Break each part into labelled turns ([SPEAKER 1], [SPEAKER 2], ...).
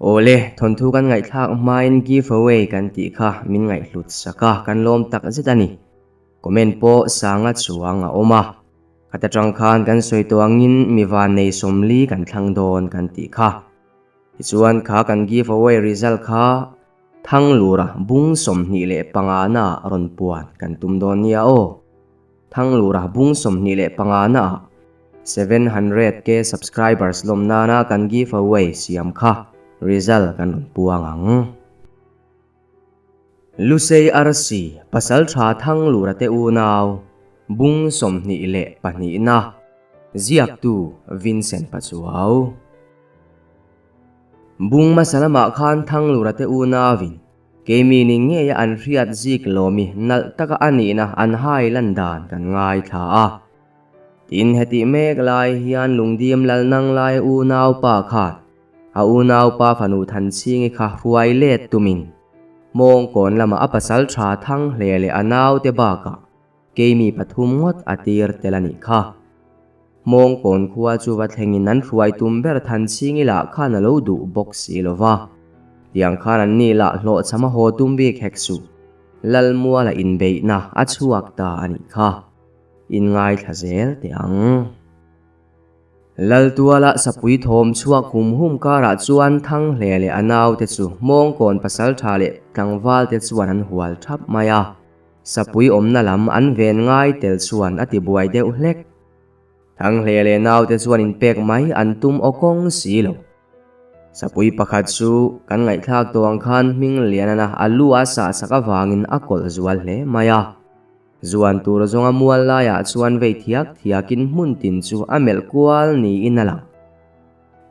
[SPEAKER 1] Awle, thawnthu kan ngaihthlak hmain give away kan tih kha min ngaihhlut sak a, kan lawm tak zet a ni. Comment pawh sanga chuang a awm a. Khat atang khan kan sawi tawh angin mi vannei 40 kan thlang dawn kan tih kha. Tichuan kha kan give away result kha Thanglura bung 25 na ah rawn puan kan tum dawn nia aw. Thanglura bung 25 na ah 700k subscribers lawm nana kan give away siam kha result kan rawn puang ang. Lusei Arsi pasal tha Thanglura te unau bung 22 na ziaktu Vincent Pachuau. Bung hmasa lamah khan Thanglura te unauin keimi ni ngeia an hriat zik lawmi nalh taka a nihna an hai lan dan kan ngaithla a. Tin, hetih mek lai hian Lungdim Lalnang lai unaupa khan a unaupa fanu Thanchhingi kha hruai let tumin Hmawngkawn lama a pasal tha Thanghle leh a naute bakah Keimi pathum ngawt a tir tel a nih kha. Hmawngkawn khua chu va thlengin an hruai tum ber Thanchhingi lah khan a lo duh bawk si lo va. Tiang khan an ni lah hlawhchham a haw tum bik hek suh. Lalmuala inbeihna a chhuak ta a nih kha. Inngaithla zel teh ang. Laltuala sapui thawm chhuak hum hum karah chuan Thanghle leh a naute chu Hmawngkawn pasaltha leh tlangvalte chuan an hual thap mai a. Sapui awmna lam an ven ngai tel chuan a ti buai deuh hlek. Thanghle leh naute chuan inpek mai an tum aw kawng si lo. Sapui pakhat chu kan ngaihthlak tawh ang khan hming lianana a lu a sah sak avangin a kawlh zual hle mai a. Zuan tur zawnga mual laiah chuan vei thiak thiakin hmun tin chu a melh kual niin a lang.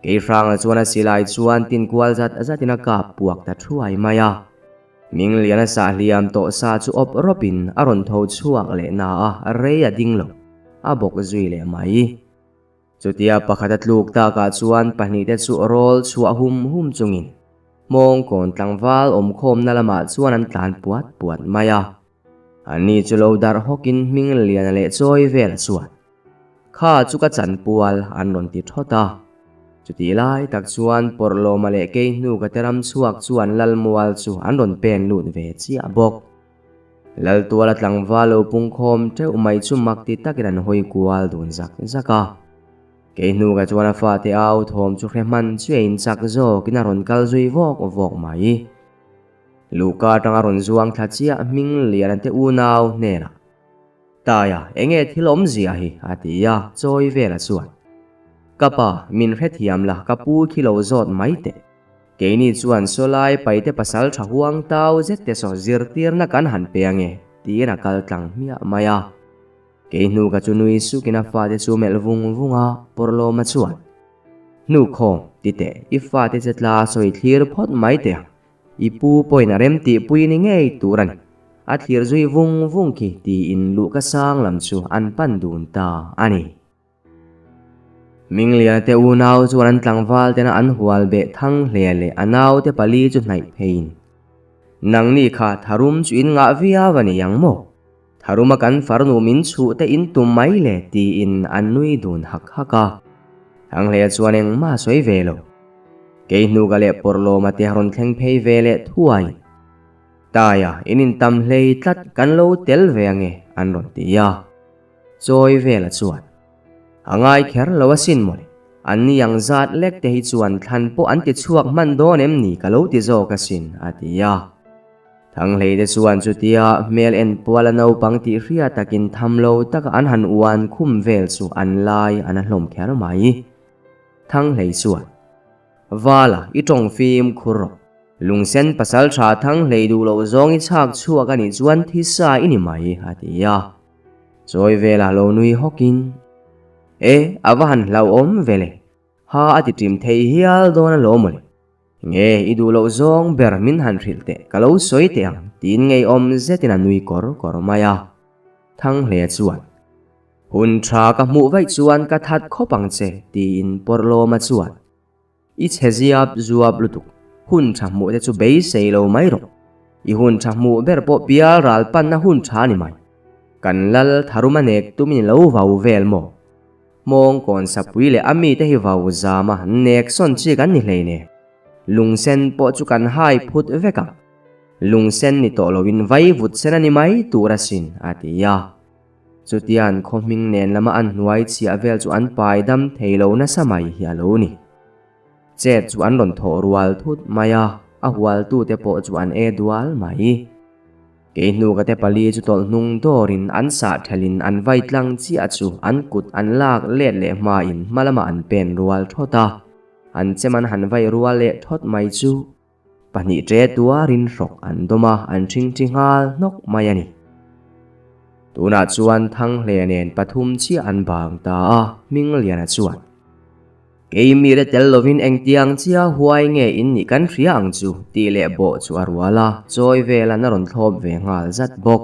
[SPEAKER 1] Keihranga chuan a silai chuan tin kual zat zatin a kap puak ta thuai mai a. Mingliana sah hliam tawh sa chu awp rawpin a rawn tho chhuak leh na a, rei a ding lo, a bawk zui leh mai. Chutia pakhat a tluk takah chuan pahnihte chu rawl chhuah hum hum chungin Hmawngkawn tlangval awmkhawmna lamah chuan an tlan puat puat mai a. Ani chu lo darh hawkin hming liana leh chawi vel chuan, Kha chu ka chanpual an rawn ti thawt a. Chutih lai tak chuan Pawrhlawma leh Keihnuka te ram chhuak chuan Lalmual chu an rawn pen lut ve chiah bawk. Laltuala tlangval lo pungkhawm teuh mai chu mak ti takin an hawi kual dun zak zak a. Keihnuka chuan a fate au thawm chu hre hman chiah in chak zawkin a rawn kal zui vawk vawk mai. Luhka atanga rawn zuang thla chiah hming lian te unau hnenah, Taia, enge thil awmzia hi? a ti a, chawi vela chuan, Ka pa, min hrethiam la, ka pu khi lo zawt mai teh. Keini chuan sawlai paite pasal tha huang tau zet te saw zirtirna kan han pe ange, tiin a kal tlang hmiah mai a. Kei hnu ka chu nui sukin a fate chu melh vung vung a, Pawrhlawma chuan, Hnu khawm, ti teh, i fate che tla sawi thlir phawt mai teh ang. I pu pawhin a rem tih pui ni ngei tur a ni. A thlir zui vung vung khi tiin luhka sang lam chu an pan dun ta a ni. Mingliana te unau chuan an tlangval tena an hual beh thang hle leh a naute pali chu hnaih pheiin, Nangni kha tharum chu in ngah viau a ni ang maw? Tharuma kan farnu min chhuh te in tum mai le tiin an nui dun hak hak a. Thanghleia chuan engmah a sawi ve lo. Kei hnuka leh Pawrhlawma te a rawn thleng phei ve leh thuai. Taia, in intam hlei tlat kan lo tel ve ange an rawn ti a. Chawi vela chuan, A ngai kher lo asin mawle, an ni ang zat lek te hi chuan thlan pawh an ti chhuak hman dawn em ni ka lo ti zawk asin a ti a. Thanghlei te chuan chutia hmel en pual a naupang tih hria takin tham lo taka an han uan khum vel chu an lai an a hlawm kher mai. Thanghlei chuan, Vala, i tawng fim khur rawh. Lungsen pasal tha Thanghlei duh loh zawng i chhak chhuak a nih chuan thisa i ni mai, a ti a. Chawi velah lo nui hawkin, E, a va han hlauhawm ve le, ha a ti ṭim thei hial dawn alawm mawle. Nge, i duh loh zawng ber min han hrilh teh, ka lo sawi teh ang, tiin ngeiawm zetin a nui kawr kawr mai a. Thanghlea chuan, Hun ṭha ka hmuh vaih chuan ka that khawp ang che, tiin Pawrhlawma chuan, I chhe ziap zuap lutuk, hun tha hmuh te chu beisei lo mai rawh. I hun tha hmuh ber pawh pial ral panna hun tha ni mai. Kan lal tharuma nek tumin lo vau vel maw? Hmawngkawn sapui leh a mite hi vau zama nek sawn chi kan ni hlei ne. Lungsen pawh chu kan hai phut vek ang. Lungsen ni tawh loin vaivut sen a ni mai tur asin, a ti a. Chutian khaw hming nen lama an hnuai chhiah vel chu an pai dam thei lo nasa mai hi a lo ni. Chet chu an rawn thawh rual thut mai a, a hualtute pawh chu an e dual mai. Kei hnuka te pali chu tawlh hnung dawrin an sah thelin an vai tlang chiah chu an kut an lak let leh hmain hma lamah an pen rual thawt a, an chem an han vai rual leh thawt mai chu pahnih ṭe tuarin hrawk an dawm a, an ṭhingṭhi nghal hnawk mai a ni. Tunah chuan Thanghle nen pathum chiah an bang ta a, Hmingliana chuan. Kei mite tel lovin engtiang chia huai nge in nih kan hria ang chu tih leh bawh chu a rual a, chawi velan a rawn thlawp ve nghal zat bawk.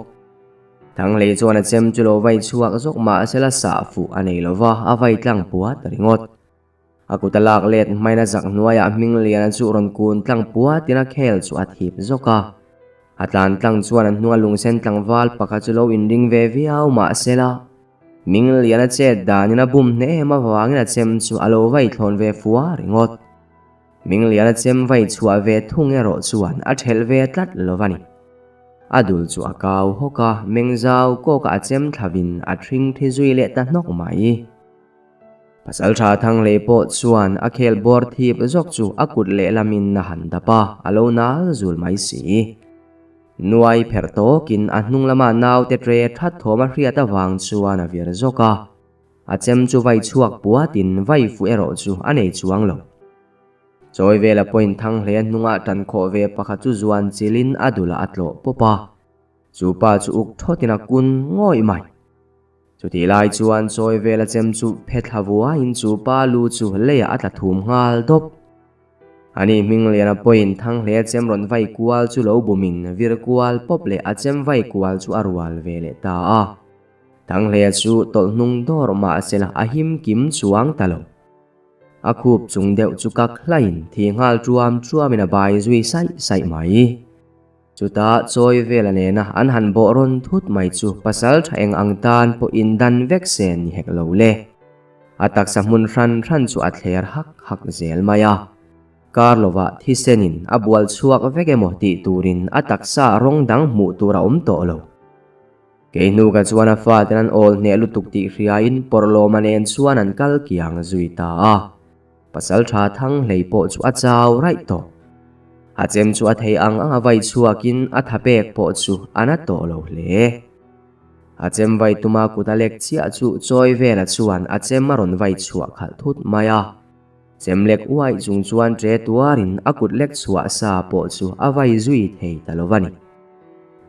[SPEAKER 1] Thanglei chuan a chem chu lo vai chhuak zawk mah sela sah fuh a nei lova, a vai tlang puat ringawt. A kut a lak let hmain a zak hnuaiah Hmingliana chu rawn kun tlang puatin a khel chu a thip zawk a. A tlan tlang chuan a hnunga lungsen tlangval pakhat chu lo inring ve viau mah sela, Mingliana chet danin a bum hneh em avangin a chem chu a lo vai thlawn ve fua ringawt. Mingliana chem vai chhuah ve thung erawh chuan a thelh ve tlat lo va ni. A dul chu a kau hawk a, meng zau kawkah a chem thlavin a thring thi zui leh ta hnawk mai. Pasaltha Thanglei pawh chuan a khel bawr thip zawk chu a kut lehlamin a han dap a, a lo nal zul mai si. Nuai pherh tawkin a hnung lama naute tre that thawm a hriat avang chuan a vir zawk a. A chem chu vai chhuak puatin vai fuh erawh chu a nei chuang lo. Chawi vela pawhin Thanghlei a hnungah tan khawh ve pakhat chu zuan chilin a dulah a tlawh pawp a. Chu pa chu uk thawtin a kun ngawih mai. Chutih lai chuan chawi vela chem chu phe thla vuaiin chu pa lu chu leiah a tla thum nghal dawp. Ani Hmingliana pawhin Thanghlea chem rawn vai kual chu lo bumin vir kual pawp leh a chem vai kual chu a rual ve leh ta a. Thanghlea chu tawlh hnung dawr mahsela a him kim chuang ta lo. A khup chung deuh chu kak hlaiin thi nghal ṭuam ṭuamin a bai zui saih saih mai. Chutah chawi vela nena an han bawh rawn thut mai chu pasal tha eng ang tan pawh in dan vek se ni hek lo le. A taksa hmun hran hran chu a thler hak hak zel mai a. Kar lovah thisenin a bual chhuak vek emaw tih turin a taksa rawng dang hmuh tur a awm tawh lo. Kei hnuka chuan a faten an awl hneh lutuk tih hriain Pawrhlawma nen chuan an kal kiang zui ta a. Pasalṭha Thanghlei pawh chu a chau raih tawh. A chem chu a thei ang ang a vai chhuakin a tha pek pawh chu a na tawh lo hle. A chem vai tuma kut a lek chiah chu chawi vela chuan a chem a rawn vai chhuah khalh thut mai a. Chem lek uaih chung chuan ṭe tuarin a kut lek chhuah sa pawh chu a vai zui thei ta lo va ni.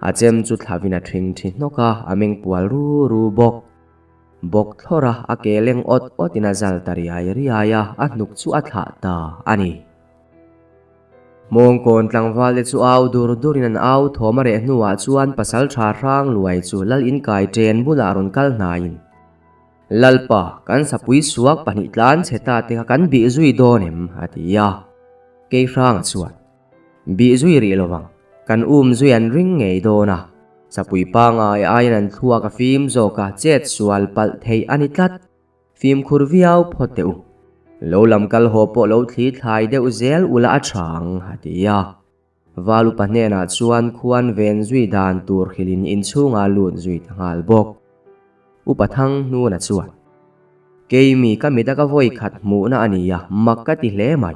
[SPEAKER 1] A chem chu thlavin a ṭhing ṭhi hnawk a, a meng pual ru ru bawk. Bawk thlawr a, a ke leng awt awtin a zal ta riai riai a, a hnuk chu a thlah ta a ni. Mawngkawn tlangvalte chu au dur durin an au thawm a reh hnuah chuan pasalṭha hrang luai chu lal inkai ṭen bulah rawn kal hnaiin, Lalpa, kan sapui suak pahnih tlan chhe ta te kha kan bih zui dawn em? a ti a. Kei hranga chuan, Bih zui rih lovang, kan um zui an ring ngei dawn a. Sapui pangai aiin an thluak a fim zawk a, chet sual palh theih a ni tlat. Fimkhur viau phawt teh u. Lo lam kal haw pawh lo thli thlai deuh zel ula a tha ang, a ti a. Val upa hnenah chuan khuan ven zui dan tur hrilhin inchhungah lut zui ta nghal bawk. Upa Thang hnuna chuan, Keimi ka mit a ka vawi khat hmuhna a ni a, mak ka ti hle mai.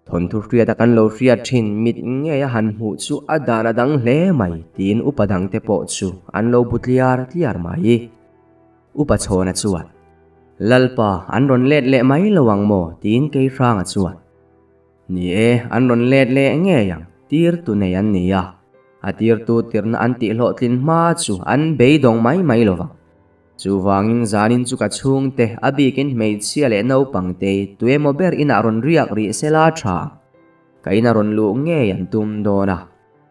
[SPEAKER 1] Thawnthu hriata kan lo hriat thin mit ngei a han hmuh chu a dan a dang hle mai tiin upa dangte pawh chu an lo bu tliar tliar mai. Upa Chhawna chuan, Lalpa, an rawn let leh mai lo ang maw? tiin Keihranga chuan, Ni e, an rawn let leh ngei ang, tirtu nei an ni a, a tirtu tirna an tihhlawhtlin hma chu an beidawng mai mai lo vang. Chuvangin zanin chu ka chhungte, a bikin hmeichhia leh naupangte tuemaw ber inah rawn riak rih sela tha ang. Ka ina rawn luh ngei an tum dawn a,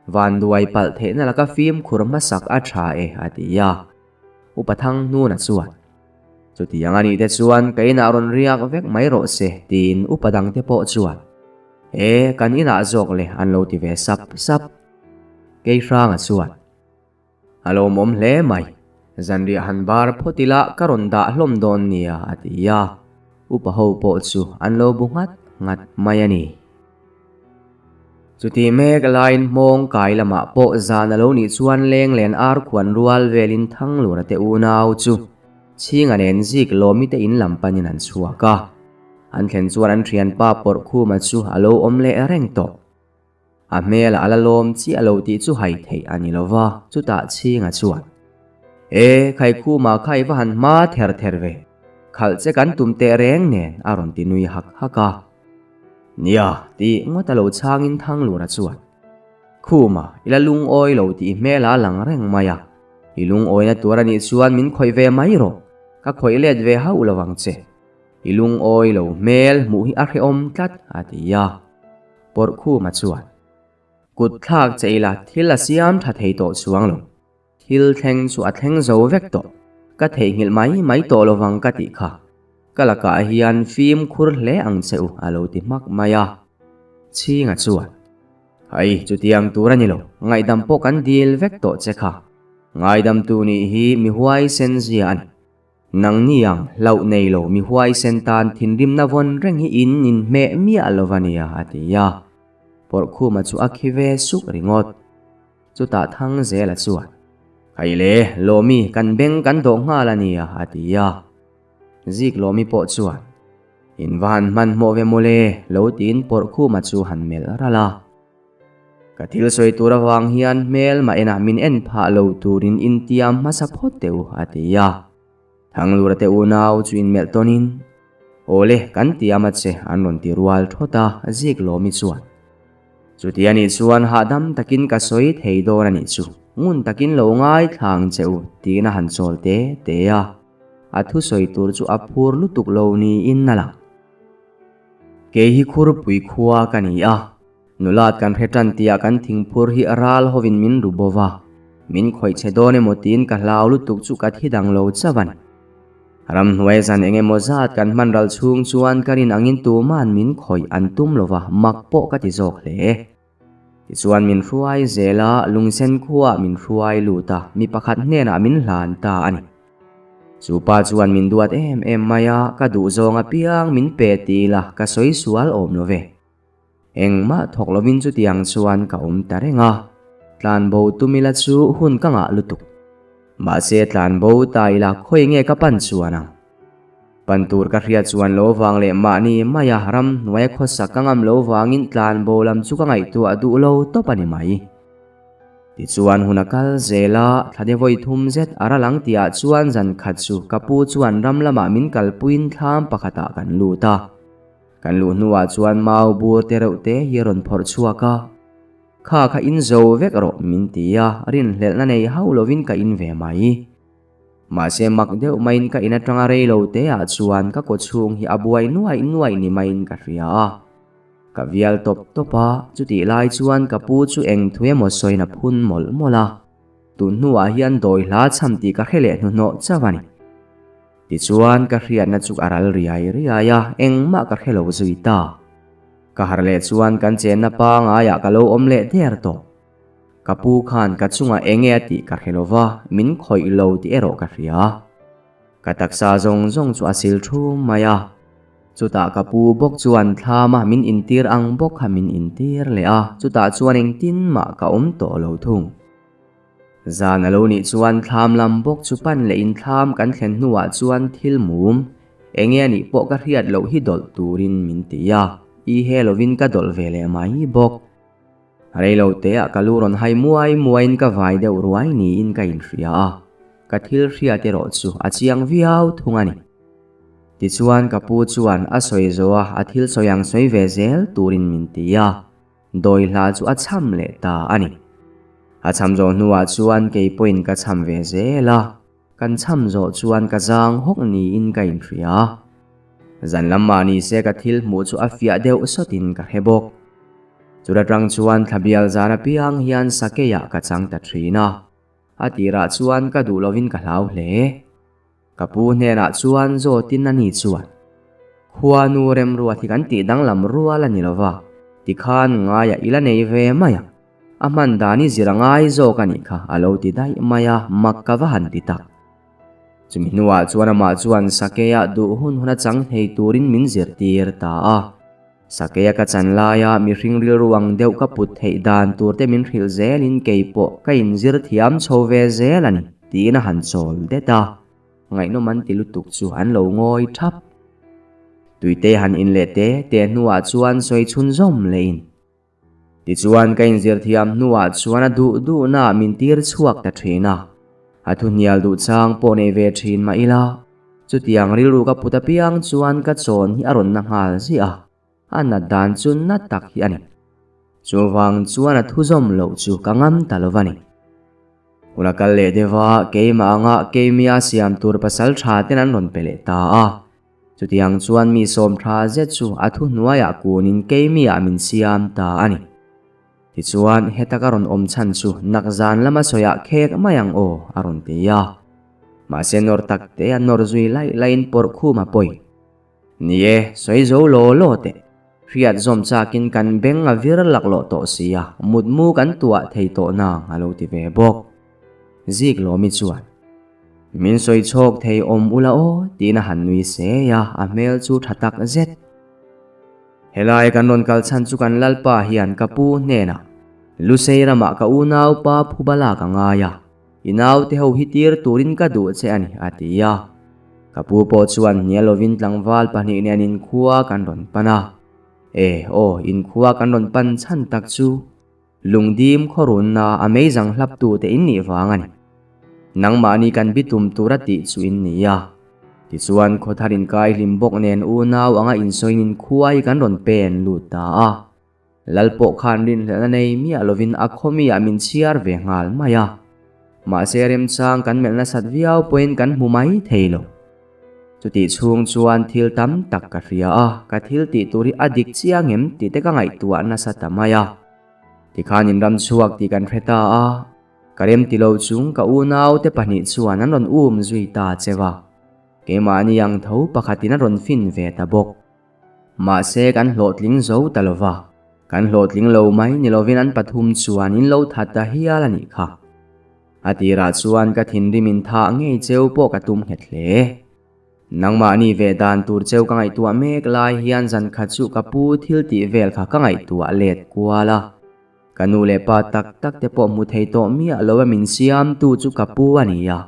[SPEAKER 1] vanduai palh theihna laka fimkhur hmasak a tha e, a ti a. Upa Thanghnuna chuan, Chutiang a nih te chuan ka inah rawn riak vek mai rawh se, tiin upa dangte pawh chuan, E, kan inah zawk le, an lo ti ve sap sap. Keihranga chuan. A lawmawm hle mai. Zanriah han bar phawt ila ka rawn dah hlawm dawn nia a ti a. Upa ho pawh chu an lo bu nghat nghat mai a ni. Chuti mek laiin hmawng kai lamah pawh zan a lo nih chuan leng len ar khuan rual velin Thanglura te unau chu Chhinga nen zik lawmi te in lam panin an chhuak a. An thlen chuan an thianpa Pawrhkhuma chu a lo awm leh reng tawh. A hmelah a la lawm chiah lo tih chu hai theih a ni lo va, chutah Chhinga chuan, E, Khaikhuma kha i va han hma ther ther ve, khalh che kan tum teh reng nen a rawn ti nui hak hak a. Nia, tih ngawt a lo chhangin Thanglura chuan, Khuma, i la lungawi lo tih i hmelah a lang reng mai a, i lungawina tur a nih chuan min khawih ve mai rawh, ka khawih let ve hauh lo ang che. I lungawi lo hmel hmuh hi a hrehawm tlat, a ti a. Pawrhkhuma chuan, Kut thlak che ila thil a siam tha thei tawh chuang lo. Thil thleng chu a thleng zo vek tawh. Ka theihnghilh mai mai tawh lovang ka tih kha. Ka lakah hian fimkhur hle ang che u, a lo ti hmak mai a. Chhinga chuan, Hei, chutiang tur a ni lo. Ngaihdam pawh kan dil vek tawh che kha. Ngaidamtu nih hi mi huaisen zia a ni. Nangni ang hlauh nei lo mi huaisen tan thinrimna vawn reng hi in inhmeh miah lo va nia, a ti a. Pawrhkhuma chu a khi ve suk ringawt. Chutah Thangzela chuan, Khai le, Lawmi, kan beng kan dawh nghal a nia, a ti a. Zik Lawmi pawh chuan, In va han hmanhmawh ve mawle, lo tiin Pawrhkhuma chu han melh ralh a. Ka thil sawi tur avang hian hmel mah enah min en phah lo turin intiam hmasa phawt teh u, a ti a. Thanglura te unau chu inmelh tawnin, Awle, kan tiam a che, an rawn ti rual thawt a, zik lawmi chuan. Chuti a nih chuan hahdam takin ka sawi thei dawn a nih chu, ngun takin lo ngaithla ang che u, tiin a han chawl te te a. A thusawi tur chu a phur lutuk lo niin a lang. Kei hi Khurpui khua ka ni a, nulat kan hre tan tihah kan thingphur hi ral hovin min ru bo va, min khawih che dawn emaw tiin ka hlau lutuk chu ka thi dang lo chauh a ni. Ramhnuai zan eng emaw zat kan hman ral chhung chuan ka rin angin tuma'n min khawih an tum lo va, mak pawh ka ti zawk hle. Tichuan min hruai zel a, lungsen khuaah min hruai lut a, mi pakhat hnenah min hlan ta a ni. Chu pa chuan min duat em em mai a, ka duh zawng apiang min pe ti ila ka sawi sual awm lo ve. Engmah thawk lovin chutiang chuan ka awm ta reng a, tlanbo tum ila chu hun ka ngah lutuk. Mahse tlanbo ta ila khawi nge ka pan chuan ang? Pan tur ka hriat chuan lo vang leh mahni maia ram hnuaia khawsak ka ngam lo vangin tlanbo lam chu ka ngaihtuah duh lo tawp a ni mai. Tichuan hun a kal zel a, thla de vawi thum zet a ral ang tihah chuan zan khat chu ka pu chuan ram lamah min kalpuiin thlam pakhatah kan lut a. Kan luh hnuah chuan mau bur te reuh te hi a rawn phawrh chhuak a, Kha kha in zo vek rawh min ti a, rinhlelhna nei hauh lovin ka in ve mai. Mahse mak deuh maiin ka in atanga rei lo te ah chuan ka kawchhung hi a buai nuaih nuaih ni maiin ka hria a. Ka vial tawp tawp a, chutih lai chuan ka pu chu eng thu emaw sawiin a phun mawlh mawlh a. Tun hnuah hian dawi hla chham tih ka hre leh hnuhnawh chauh a ni. Tichuan ka hriatna chu a ral riai riai a, engmah ka hre lo zui ta. Ka harh leh chuan kan chenna pangaiah ka lo awm leh der tawh. Ka pu khan ka chungah enge a tih ka hre lo va, min khawih lo tih erawh ka hria. Ka taksa zawng zawng chu a sil thum mai a. Chutah ka pu bawk chuan thlama min intir ang bawk kha min intir leh a, chutah chuan engtin mah ka awm tawh lo thung. Zan a lo nih chuan thlam lam bawk chu pan leh in thlam kan thlen hnuah chuan thil mum enge a nih pawh ka hriat loh hi dawlh turin min ti a, i he lovin ka dawlh ve leh mai bawk. Reilo teah ka lu rawn hai muai muaiin ka vai deuh ruai niin ka inhria a, ka thil hriat erawh chu a chiang viau thung a ni. Tichuan ka pu chuan a sawi zo a, a thil sawi ang sawi ve zel turin min ti a, dawi hla chu a cham leh ta a ni. A cham zawh hnuah chuan kei pawhin ka cham ve zel a, kan cham zawh chuan ka zang hawk niin ka inhria. Zan lam mah ni se ka thil hmuh chu a fiah deuh sawtin ka hre bawk. Chut atang chuan thla bial zan apiang hian sakeiah ka chang ta thin a, a tirah chuan ka duh lovin ka hlau hle. Ka pu hnenah chuan zawtin a ni chuan, Khuanu remruat hi kan tih danglam rual a ni lova, tikhan ngaiah i la nei ve mai a, a hman dan i zir a ngai zawk a nih kha a lo ti daih mai a, mak ka va han ti tak. Chumi hnuah chuan amah chuan sakeiah duh hun hun a chang thei turin min zirtir ta a. Sakeia ka chan laia mihring rilru ang deuh ka put theih dan tur te min hrilh zelin kei pawh ka inzir thiam chho ve zel a ni, tiin a han chawl det a. Ngaihnawm an ti lutuk chu an lo ngawi thap. Tuite han in leh te te hnuah chuan sawi chhunzawm lehin. Tichuan ka inzir thiam hnuah chuan a duh duhnaah min tir chhuak ta thin a, a thu hnial duh chang pawh nei ve thin mah ila, chutiang rilru ka put apiang chuan ka chawn hi a rawn na nghal ziah a, a nat dan chu na tak hi a ni. Chuvang chuan a thu zawm loh chu ka ngam ta lo va ni. Hun a kal leh deuh a, keimah anga keimia siam tur pasal tha ten an rawn pe leh ta a. Chutiang chuan mi sawm tha zet chu a thuhnuaiah kunin keimiah min siam ta a ni. Tichuan, heta ka rawn awm chhan chu nakzan lama sawiah khek mai ang aw, a rawn ti a. Mahse nawr tak te a nawr zui laih laihin pawrh khum a pawi. Ni e, sawi zo law law teh. Hriat zawm chakin kan beng a vir laklawh tawh si a, mutmu kan tuah thei tawh nang, a lo ti ve bawk. Zik Lawmi chuan. Min sawi chhawk thei awm ula aw tiin a han nui se a, a hmel chu tha tak zet. Helai kan rawn kal chhan chu kan Lalpa hian ka pu hnenah Lusei ramah ka unaupa phuba lak a ngai a, i naute ho hi tir turin ka duh che a ni a ti a. Ka pu pawh chuan hnial lovin tlangval pahnih nen inkhua kan rawn pan a. E aw, inkhua kan rawn pan chhan tak chu. Lungdim khawrunna a meizang hlaptute in nih vang a ni. Nangmahni kan bitum tura tih chu in ni a. Tichuan khawthar inkai hlim bawk nen unau anga insawiin khuai kan rawn pen lut ta a. Lal pawh khan rinhlelhna nei miah lovin a khawmi ah min chhiar ve nghal mai a. Mahse remchang kan melh nasat viau pawhin kan hmu mai thei lo. Chutih chhung chuan thil tam tak ka hria a, ka thil tih tur hi a dik chiang em tih te ka ngaihtuah nasa ta mai a. Tikhan in ram chhuak tih kan hre ta a, ka rem ti lo chung ka unau te pahnih chuan an rawn um zui ta cheu a. Keimahni ang tho pakhatin a rawn fin ve ta bawk. Mahse kan hlawhtling zo ta lo va, kan hlawhtling lo mai ni lovin an pathum chuan in lo that ta hial a nih kha. A tirah chuan ka thinrim in thah ngei cheu pawh ka tum nghet hle. Nangmahni ve dan tur cheu ka ngaihtuah mek lai hian zan khat chu ka pu thil tih vel kha ka ngaihtuah let kual a. Ka nu leh pa tak tak te pawh hmu thei tawh miah lo a min siamtu chu ka pu a ni a.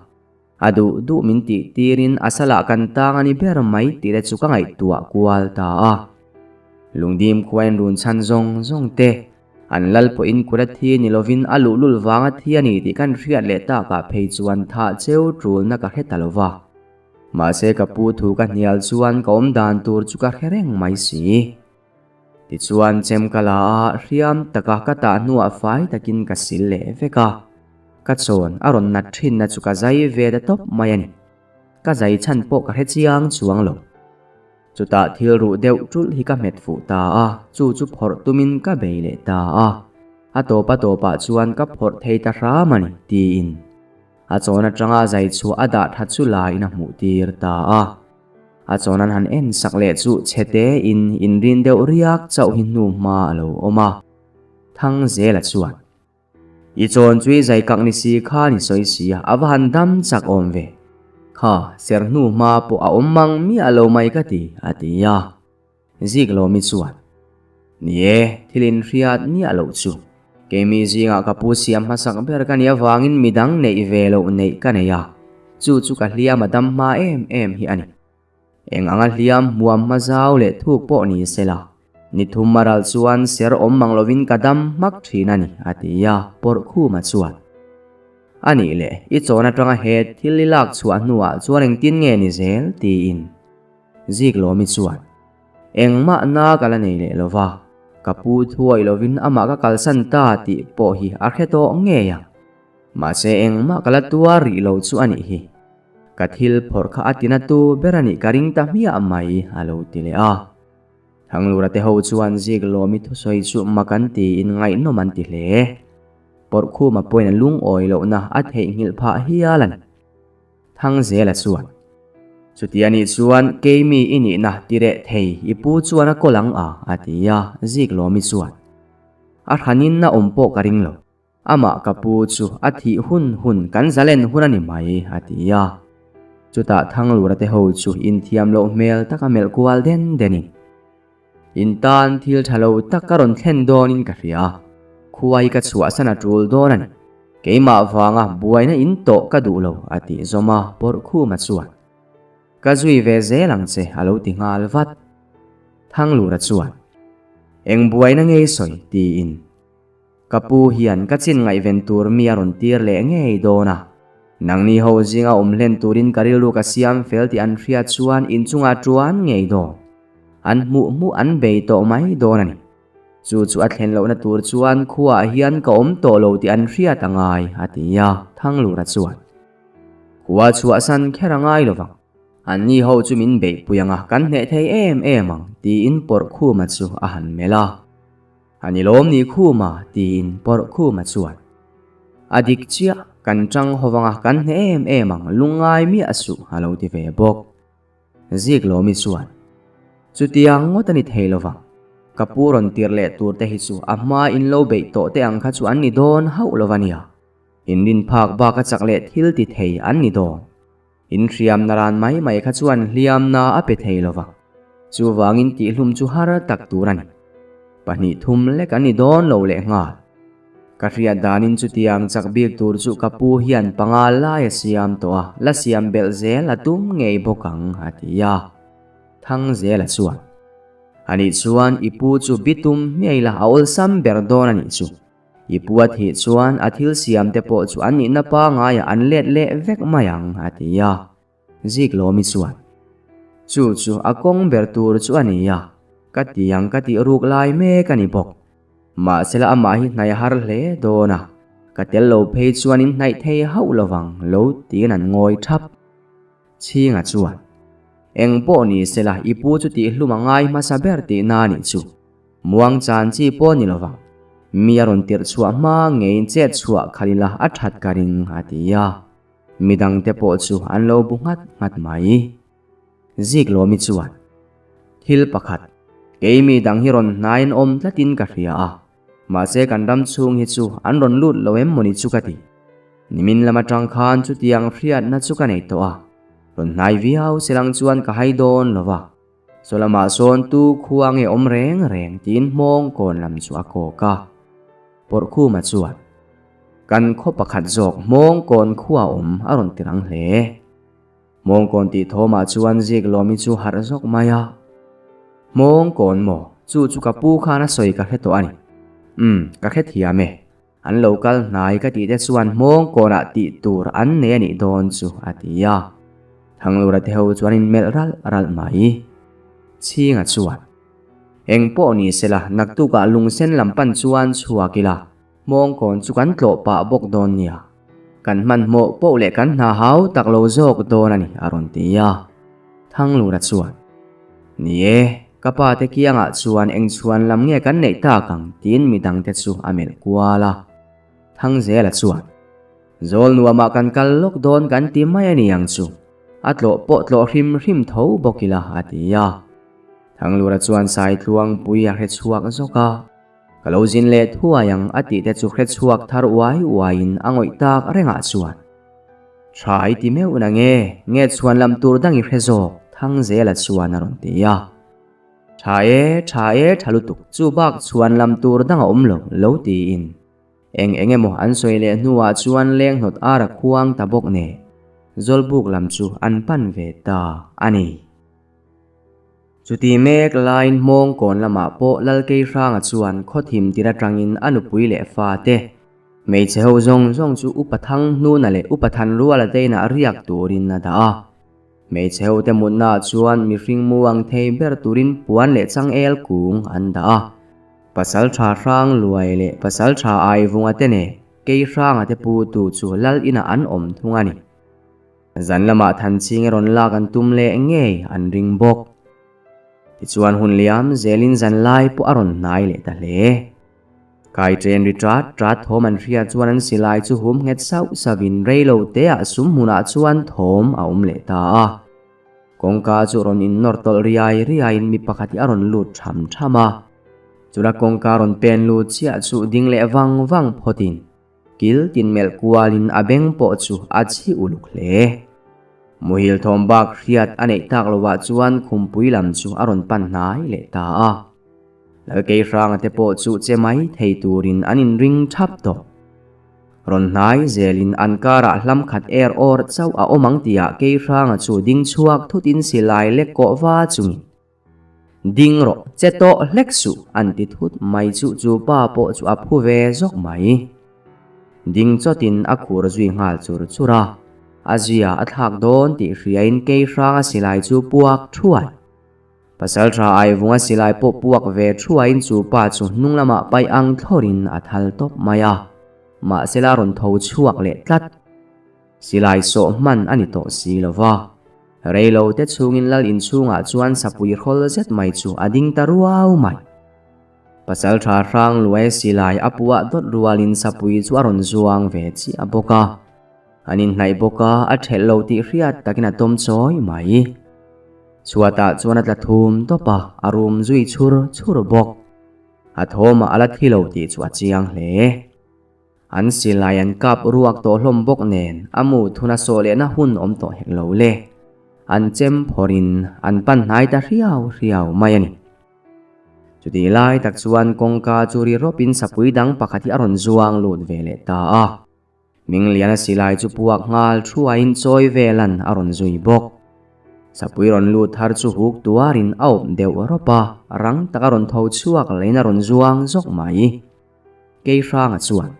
[SPEAKER 1] A duh duh min tih tirin a salah kan tang a ni ber mai tih te chu ka ngaihtuah kual ta a. Lungdim khua in run chhan zawng zawng te An lal pawhin kut a thi ni lovin a luhlul vang a thi a ni tih kan hriat leh takah phei chuan thah cheu tulna ka hre ta lo va. Mahse ka pu thu ka hnial chuan ka awm dan tur chu ka hre reng mai si. Tichuan chem ka la a, hriam taka ka tah hnuah fai takin ka sil leh vek a. Ka chawn a rawn nat thinna chu ka zai ve ta tawp mai a ni. Ka zai chhan pawh ka hre chiang chuang lo. Chutah thil ruh deuh ṭulh hi ka hmet fuh ta a, chu chu phawrh tumin ka bei leh ta a. A tawp a tawpah chuan ka phawrh thei ta hram a ni, tiin a chawn aṭanga zai chhuah a dah ṭhat chu laiin a hmuh tir ta a. A chawn an han en sak leh chu chhe tein inrin deuh riak chauh hi hnu hma a lo awm a. Thangzela chuan. I chawn chu i zai kak ni si khan i sawi si a, a va han dam chak awm ve. Kha, ser hnu hma pawh a awm mang miah lo mai ka ti, a ti a. Zik Lawmi chuan, Ni e, thil inhriat miah loh chu. Keimi zingah ka pu siam hmasak ber ka nih avangin midang neih ve loh neih ka nei a, chu chu ka hliam a dam hma em em hi a ni. Eng anga hliam hmuam hma zau leh thuk pawh ni sela, ni thum a ral chuan ser awm mang lovin ka dam hmak thin a ni, a ti a, Pawrhkhuma chuan. A nih leh, i chawn atanga he thil i lak chhuah hnuah chuan engtin nge ni zel? tiin Ziklawmi chuan, Engmah na ka la nei leh lo va, ka pu thuawih lovin amah ka kalsan ta tih pawh hi a hre tawh ngei ang. Mahse engmah ka la tuar rih lo chu a nih hi. Ka thil phawrh kha a tina tu ber a nih ka ring ta hmiah mai, a lo ti leh a. Thanglura te ho chuan zik lawmi thusawi chu mak an tiin ngaihnawm an ti hle. Pawrhkhuma pawhin a lungawi lohna a theihnghilh phah hial a ni. Thangzela chuan, Chuti a nih chuan keimi i nihna ti reh thei i pu chuan a kawl ang a, a ti a, zik lawmi chuan, A hranin a awm pawh ka ring lo. Amah ka pu chu a thih hun hun kan zalen hun a ni mai, a ti a. Chutah Thanglura te ho chu inthiam loh hmel taka melh kual den denin. In tan thil tha lo tak ka rawn thlen dawnin ka hria. Khuai ka chhuahsan a tul dawn a ni. Keimah vanga buaina in tawh ka duh lo, a tih zawm a, Pawrhkhuma chuan. Ka zui ve zel ang che, a lo ti nghal vat. Thanglura chuan, Eng buaina ngei sawi? tiin. Ka pu hian ka chin ngaihven tur mi a rawn tir leh ngei dawn a. Nangni ho zinga awm hlen turin ka rilru ka siam fel tih an hriat chuan inchungah tuan ngei dawn. An hmuh hmuh an bei tawh mai dawn a ni. Chu chu a thlen lohna tur chuan khuaah hian ka awm tawh lo tih an hriat a ngai, a ti a, Thanglura chuan. Khua chhuahsan kher a ngai lovang. Anni ho chu min beihpui ang a, kan hneh thei em em ang, tiin Pawrhkhuma chu a han melh a. A ni lawm ni Khuma, tiin Pawrhkhuma chuan. A dik chiah, kan tang ho vang a, kan hneh em em ang, lungngai miah suh, a lo ti ve bawk. Zik Lawmi chuan, Chutiang ngawt a ni thei lo vang. Ka pu rawn tir leh tur te hi chu a hma in lo beih tawh te ang kha chu an ni dawn hauh lo va nia. Inrin phak bak a chak leh thil ti thei an ni dawn. In hriamna ran mai mai kha chuan hliamna a pe thei lo vang. Chuvangin tihhlum chu har tak tur a ni. Pahnih thum lek an ni dawn lo leh nghal. Ka hriat danin chutiang chak bik tur chu ka pu hian panga lai a siam tawh a, la siam belh zel a tum ngei bawk ang, a ti a. Thangzela chuan, Anih chuan i pu chu bitum hmiai la a awlsam ber dawn a nih chu. I pu a thih chuan a thil siam te pawh chu an nihna pangaiah an let leh vek mai ang, a ti a. Ziklawmi chuan, Chu chu a kawng ber tur chu a ni a, ka ti ang ka tih ruk lai mek a ni bawk. Mahsela amah hi hnaih a har hle dawn a, ka tel lo phei chuan in hnaih thei hauh lovang lo tiin an ngawi thap. Chhinga chuan, Eng pawh ni sela i pu chu tihhlum a ngai hmasa ber tihna a nih chu. Muang chan chi pawh ni lovang. Mi a rawn tirh chhuah hma ngeiin chet chhuah khalh ila a that ka ring, a ti a. Midangte pawh chu an lo bu nghat nghat mai. Ziklawmi chuan, Thil pakhat, kei mi dang hi rawn hnaiin awm tlatin ka hria a, mahse kan ram chhung hi chu an rawn lut lo em mawni chu ka ti. Nimin lam atang khan chutiang hriatna chu ka nei tawh a, rawn hnai viau selang chuan ka hai dawn lo va. Saw lamah sawn tu khua nge awm reng reng tiin hmawng kawn lam chu a kawk a. Pawrhkhuma chuan, Kan khaw pakhat zawk hmawng kawn khua awm a rawn ti rang hle. Hmawng kawn tih thawmah chuan Ziklawmi chu harh zawk mai a. Hmawng kawn maw? Chu chu ka pu khan a sawi ka hre tawh a ni. Umm, ka hre thiam e. An lo kal hnai ka tih te chuan hmawng kawnah tih tur an nei a nih dawn chu a ti a. Thanglura te ho chuan in melh ralh ralh mai. Chhinga chuan, Eng pawh ni sela, naktukah lungsen lam pan chuan chhuak ila, hmawng kawn chu kan tlawh pah bawk dawn nia. Kan hmanhmawh poh leh kan hna hau tak lo zawk dawn a ni, a rawn ti a. Thanglura chuan, Ni e, ka pa te kiangah chuan eng chhuan lam nge kan neih tak ang? tiin midangte chu a melh kual a. Thangzela chuan, Zawl nuamah kan kal lawk dawn kan ti mai a ni ang chu, a tlawh pawh tlawh hrim hrim tho bawk ila, a ti a. Thanglura chuan Saitluangpui a hre chhuak zawk a. Ka lo zin leh thuai ang a tih te chu hre chhuak thar uai uaiin a ngawih tak rengah chuan Tha i ti meuh na nge, nge chhuan lam tur dang i hre zawk Thangzela chuan a rawn ti a. Tha e, tha e, tha lutuk, chu bak chhuan lam tur dang a awm lo, lo tiin. Eng eng emaw an sawi leh hnuah chuan leng hnawt ar a khuang ta bawk nen Zawlbuk lam chu an pan ve ta a ni. Chuti mek laiin hmawng kawn lamah pawh Lalkeihranga chuan khawthim tir atangin a nupui leh fate, hmeichhe ho zawng zawng chu Upa Thanghnuna leh Upa Thanruala te inah riak turin a dah a. Hmeichhe hote mutnaah chuan mihring mu ang thei ber turin puan leh changel kung an dah a. Pasaltha Hrangluai leh Pasaltha Aivunga te nen Keihranga te putu chu Lal inah an awm thung a ni. Zan lamah Thanching rawn lak an tum leh ngei an ring bawk. Tichuan hun liam zelin zan lai pawh a rawn hnai leh ta hle. Kai chen ri ṭat ṭat thawm an hriat chuan an silai chu hum nghet sauh sauhin rei lo teah sum hmunah chuan thawm a awm leh ta a. Kawngka chu rawn innawr tawlh riai riaiin mi pakhat hi a rawn lut ṭham ṭham a. Chula kawngka rawn pen lut chiah chu ding leh vang vang phawtin Kil tin melh kualin a beng pawh chu a chhi uluk hle. Muhil thawm bak hriat a neih tak lovah chuan khumpui lam chu a rawn pan hnai leh ta a. Lalkeihranga te pawh chu che mai thei turin an inring thap tawh. Rawn hnai zelin an karah hlam khat er awr chauh a awm ang tihah Keihranga chu ding chhuak thutin silai lek kawh va chungin, Ding rawh, che tawh hlek suh, an ti thut mai chu chu pa pawh chu a phu ve zawk mai. Ding chawtin a khur zui nghal chur chur a, a zia a thlak dawn tih hriain Keihranga silai chu puak thuai. Pasalṭha Aivunga silai pawh puak ve thuaiin chu pa chu hnung lamah paih ang thlawrin a thal tawp mai a, mahsela a rawn tho chhuak leh tlat. Silai sawh hman a ni tawh si lo va, reilo te chhungin lal inchhungah chuan sapui hrawl zet mai chu a ding ta ruau mai. Pasalṭha Hrangluaia silai a puah dawt rualin sapui chu a rawn zuang ve chiah bawk a. An inhnaih bawk a, a ṭhelh lo tih hriat takin a tawm chawi mai. Chhuatah chuan a tla thum tawp a, a rum zui chhur chhur bawk. A thawmah a la thi lo tih chu a chiang hle. An silai an kap ruak tawh hlawm bawk nen a mu thuna sawh lehna hun awm tawh hek lo le. An chem phawrhin an pan hnai ta hriau hriau mai a ni. Chutih lai tak chuan kawngka chu ri rawpin sapui dang pakhat hi a rawn zuang lut ve leh ta a. Mingliana silai chu puak nghal thuaiin chawi velan a rawn zui bawk. Sapui rawn lut thar chu huk tuarin a awp deuh rawp a, rang taka rawn tho chhuak leiin a rawn zuang zawk mai. Keihranga chuan,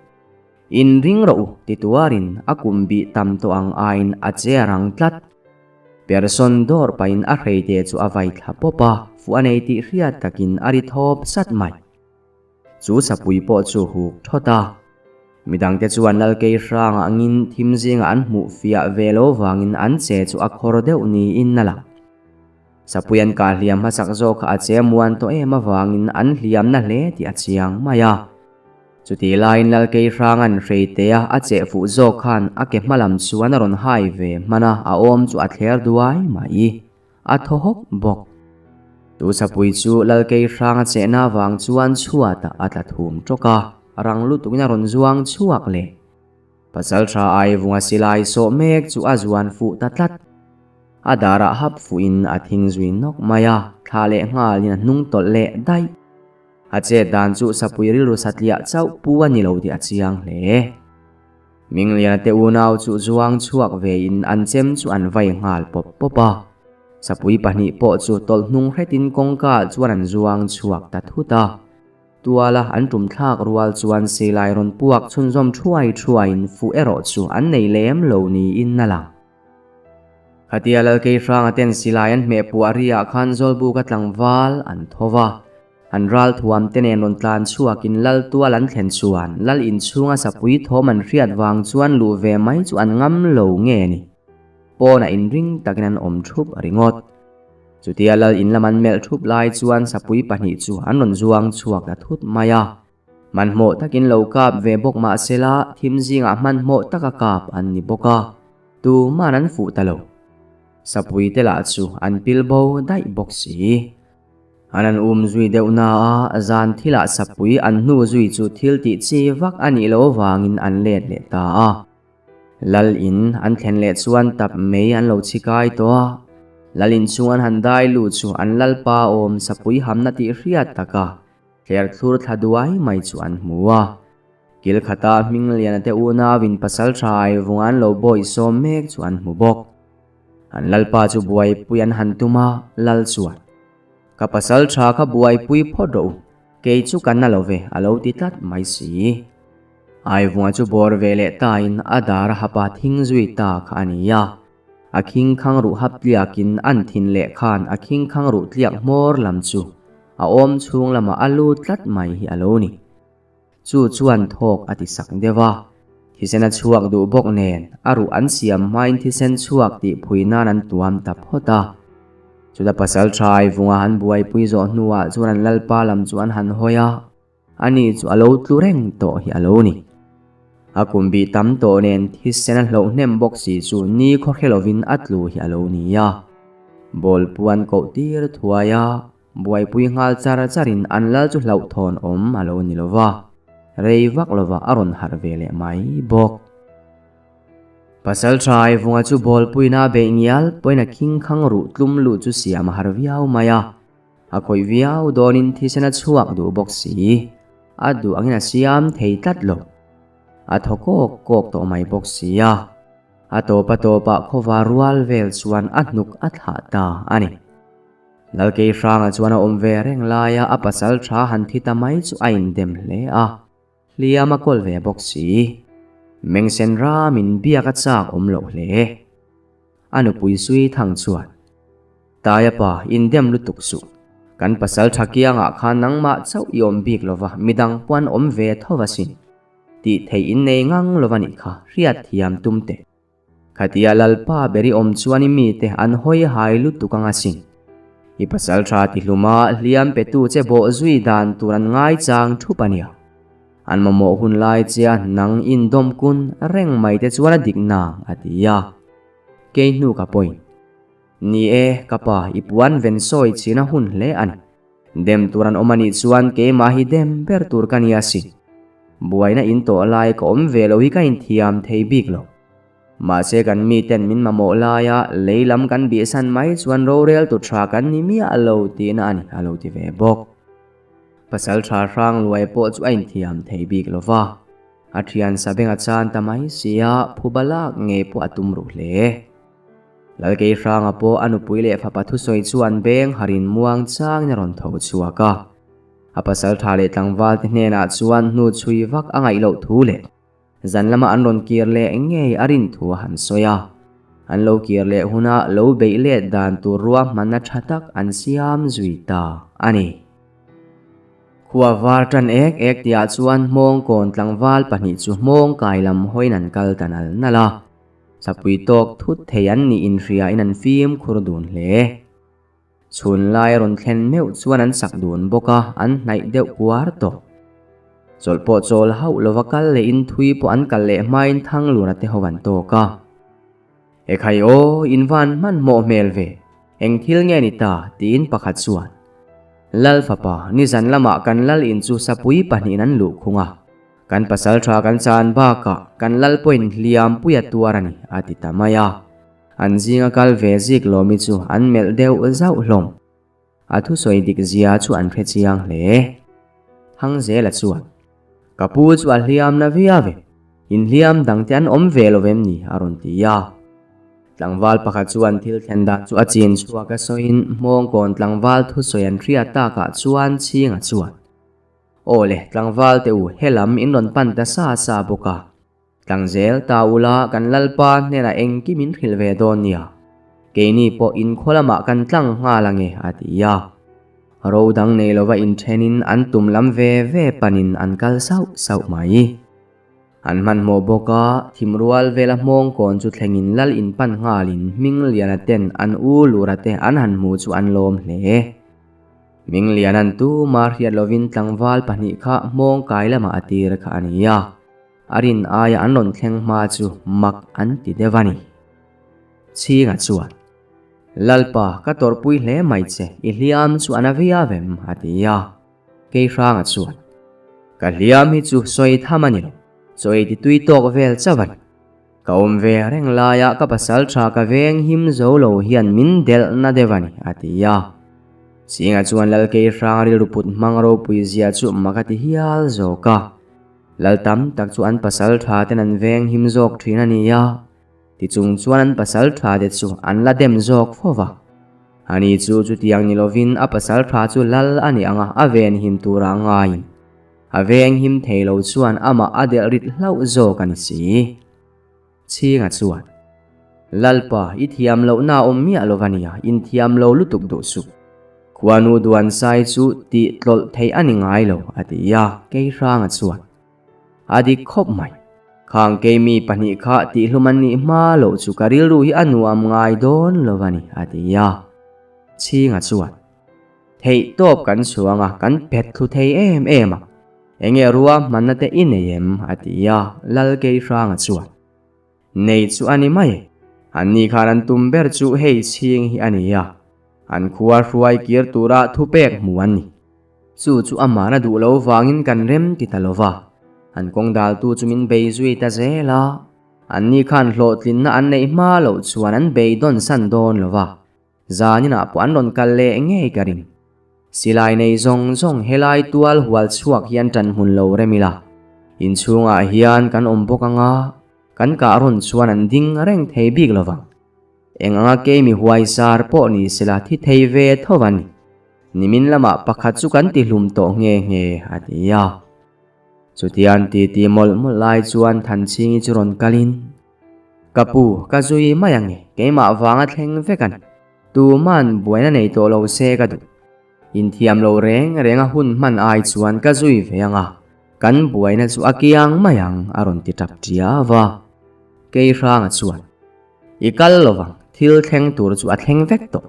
[SPEAKER 1] In ring rawh u ti tuarin a kum bih tam tawh ang aiin a che a rang tlat. Person dawr pahin a hreite chu a vai thla pawp a, fuh a nei tih hriat takin a ri thawp sat mai. Chu sapui pawh chu huk thawt a. Midangte chuan Lalkei hranga angin thim zingah an hmuh fiah ve lo vangin an che chu a khawr deuh niin a lang. Sapui an kah hliam hmasak zawk kha a che muan tawh em avangin an hliamna hle tih a chiang mai a. Chutih laiin Lalkei hranga'n hreitea a cheh fuh zawk khan a ke hma lam chuan a rawn hai ve hman a, a awm chu a thler duai mai. A thaw hawk bawk. Chu sapui chu Lalkei hranga chehna avang chuan chhuatah a tla thum tawk a, rang lutukin a rawn zuang chhuak leh. Pasalṭha Aivunga silai sawh mek chu a zuan fuh ta tlat. A darah hap fuhin a thing zui nawk mai a, thla leh nghalin a hnung tawlh leh daih. A chet dan chu sapui rilru satliah chauh pu a ni lo tih a chiang hle. Mingliana te unau chu zuang chhuak vein an chem chu an vai nghal pawp pawp a. Sapui pahnih pawh chu tawlh hnung hretin kawngka chuan an zuang chhuak ta thut a. Tuala an tum thlak rual chuan silai rawn puak chhunzawm thuai thuaiin fuh erawh chu an nei lem lo niin a lang. Khatia Lalkeihranga ten silai an hmeh puah riah khan Zawlbuka tlangval an tho va. An ral thuam te nen rawn tlan chhuakin lal tual an thlen chuan lal inchhunga sapui thawm an hriat vang chuan luh ve mai chu an ngam lo nge ni. Pawnah inring takin an awm thup ringawt. Chutia lal in lam an melh thup lai chuan sapui pahnih chu an rawn zuang chhuak ta thut mai a. Hmanhmawh takin lo kap ve bawk mah sela thim zingah hmanhmawh taka kap an ni bawk a, tuman an fuh ta lo. Sapui te lah chu an pil bo daih bawk si. An an um zui deuh na a, zan thilah sapui an hnu zui chu thil tih chi vak a nih loh avangin an let leh ta a. Lal in an thlen leh chuan tap mei an lo chhi kai tawh a. Lal in chung an han dai lut chu an lalpa awm sapui hamna tih hriat taka thler thlur thla duai mai chu an hmu a. Kil khata Hmingliana te unauin pasalṭha Aivunga an lo bawihsawm mek chu an hmu bawk. An lalpa chu buaipui an han tum a, lal chuan, Ka pasal tha kha buaipui phawt rawh u, kei chu ka na lo ve, a lo ti tlat mai si. Aivunga chu bawr ve leh tain a dar a hapa thing zui ta kha a ni a. A khing khang ruh hap tliakin an thin leh khan a khing khang ruh tliak hmawr lam chu a awm chhung lamah a lut tlat mai hi a lo ni. Chu chuan thawk a ti sak deuh a, thisen a chhuak duh bawk nen a ruh an siam hmain thisen chhuak tih phui nan an tuam ta phawt a. Chuta pasal tha Aivunga han buaipui zawh hnuah chuan an lalpa lam chu an han hawi a, ani chu a lo tlu reng tawh hi a lo ni. A kum bih tam tawh nen thisen a hloh hnem bawk si chu ni khaw hre lovin a tlu hi a lo ni a. Ball puan koh tir thuai a. Buaipui nghal char charin an lal chu hlauhthawn awm a lo ni lo va, rei vak lova a rawn harh ve leh mai bawk. Pasal tha Aivunga chu bawlpuina a beih ngial pawhin a khing khang ruh tlum luh chu siam a har viau mai a. A khawih viau dawnin thisen a chhuak duh bawk si. A duh angin a siam thei tlat lo. A thaw kawk kawk tawh mai bawk si a. A tawp a tawpah khawva rual vel chuan a hnuk a thlah ta a ni. Lalkei hrangah chuan a awm ve reng laia a pasal tha han thi ta mai chu a indem hle a. Hliam a kawl ve bawk si. Mengsen ramin biak a chak awm loh hle. A nupui sui thang chuan, Taia pa, indem lutuk suh. Kan pasal tha kiangah khan nangmah chauh i awm bik lova, midang pawh an awm ve tho asin. Tih theih in nei ngang lova nih kha, hriat thiam tum teh. Khatia Lalpa ber i awm chuan i mite an hawi hai lutuk ang asin. I pasal tha ti hluma hliam petu che bawh zui dan tur an ngaichang thup a nia. An mamawh hun lai chia nang indawm kun reng mai te chuan a dik nang a ti a. Kei hnu ka pawhin. Ni e, ka pa, i puan ven sawi chhin a hun hle a ni. Dem tur an awm a nih chuan keimah hi dem ber tur ka ni asin. Buaina in tawh lai ka awm ve lo hi ka inthiam thei bik lo. Mahse kan miten min mamawh laia lei lam kan bihsan mai chuan rorel tu tha kan ni miah lo tihna a ni a lo ti ve bawk. Pasal tha hrang luai pawh chu a inthiam thei bik lo va. A thian Sabenga chan ta mai sia phuba lak ngei pawh a tum ruh hle. Lalkei Hranga pawh a nupui leh fapa thusawi chu an beng harin muang changin a rawn tho chhuak a. A pasaltha leh tlangvalte hnenah chuan hnu chhui vak a ngaih loh thu leh zan lama an rawn kir leh ngei a rin thu a han sawi a. An lo kir leh huna lo beih let dan tur ruahmanna tha tak an siam zui ta a ni. Khua var tan ek ek tihah chuan hmawngkawn tlangval pahnih chu hmawngkai lam hawiin an kal ta nal nal a. Sapui tawk thut thei an nih inhriain an fimkhur dun hle. Chhun lai a rawn thlen meuh chuan an sak dun bawk a, an hnaih deuh kuar tawh. Chawlh pawh chawl hauh lova kal lehin thui pawh an kal leh hmain Thanglura te ho an tawk a. Ekhai aw, in van hmanhmawh hmel ve, eng thil nge ni ta? tiin pakhat chuan, Lal fapa, nizan lamah kan lal in chu sapui pahnihin an luh khung a. Kan pasal tha kan chan bakah kan lal pawhin hliam pui a tuar a ni, a ti ta mai a. An zinga kal ve zik lawmi chu an melh deuh zauh hlawm. A thusawi dik zia chu an hre chiang hle. Thangzela chuan, Ka pu chu a hliam na viau e, inhliam dangte an awm ve lo vem ni? a rawn ti a. Tlangval pakhat chuan thil thlen dan chu a chin chhuak a sawiin hmawngkawn tlangval thusawi an hriat takah chuan chhinga chuan, Aw le, tlangval te u, helam in rawn pan ta sa sa bawk a. Tlangzel ta ula kan Lalpa hnenah engkim in hrilh ve dawn nia. Keini pawh inkhaw lamah kan tlang nghal ange, a ti a. Ro dang nei lova inthenin an tum lam ve ve panin an kal sauh sauh mai. An hmanhmawh bawk a, thimrual vela hmawngkawn chu thlengin lal in pan nghalin Hmingliana ten an u Lura te an han hmu chu an lawm hle. Mingliana'n tuma hriat lovin tlangval pahnih kha hmawngkai lamah a tir kha a ni a, a rin aia an rawn thleng hma chu mak an ti deuh a ni. Chhinga chuan, Lalpa, ka tawrhpui hle mai che, i hliam chu a na viau em? a ti a. Keihranga chuan, Ka hliam hi chu sawi tham a ni lo, chaw ei ti tui tawk vel chauh a ni. Ka awm ve reng laia ka pasal tha ka veng him zo lo hian min delh na deuh a ni, a ti a. Chhinga chuan Lalkei hrang rilru put hmang ropui zia chu mak a ti hial zawk a. Lal tam tak chu an pasal tha ten an veng him zawk thin a ni a, tichung chuan an pasal tha te chu an la dem zawk fo va. Ani chu chutiang ni lovin a pasal tha chu lal a ni ang a, a ven him tura ngaiin. A veng him thei lo chuan amah a delh rit hlauh zawk a ni si. Chhinga chuan, Lalpa, i thiam lohna a awm miah lo va nia, inthiam lo lutuk duh suh. Khuanu duansai chu tih tlawlh theih a ni ngai lo, a ti a, Keihranga chuan, A dik khawp mai. Khang keimi pahnih kha tihhlum an nih hma loh chu ka rilru hi a nuam ngai dawn lo va ni, a ti a. Chhinga chuan, Theih tawp kan chhuang a, kan pet thlu thei em em a. Enge ruahmanna te i nei em? a ti a, Lalkeihranga chuan, Nei chu a ni mai e. Anni khan an tum ber chu hei chhing hi a ni a, an khua hruai kir tura thupek hmu an ni. Chu chu amah na duh lo vangin kan rem ti ta lo va, an kawng daltu chu min bei zui ta zel a. Anni khan hlawhtlinna an neih hma loh chuan an beidawn san dawn lo va. Zaninah pawh an rawn kal leh ngei ka ring. Silai nei zawng zawng helai tual hual chhuak hian ṭan hmun lo rem ila, inchhungah hian kan awm bawk anga kan kah rawn chuan an ding reng thei bik lo vang. Eng anga keimi huaisar pawh ni sela thi thei ve tho a ni. Nimin lamah pakhat chu kan ti hlum tawh nghe nghe, a ti a. Chutian titi mawlh mawlh lai chuan Thanchhingi chu rawn kalin, Ka pu, ka zui mai ange, keimah vanga thleng vek a ni. Tuman buaina nei tawh lo se ka duh. Inthiam lo reng reng a hun hman ai chuan ka zui ve ang a, kan buaina chu a kiang mai ang a rawn ti tap ṭiau a. Kei hranga chuan, I kal lo vang, thil thleng tur chu a thleng vek tawh.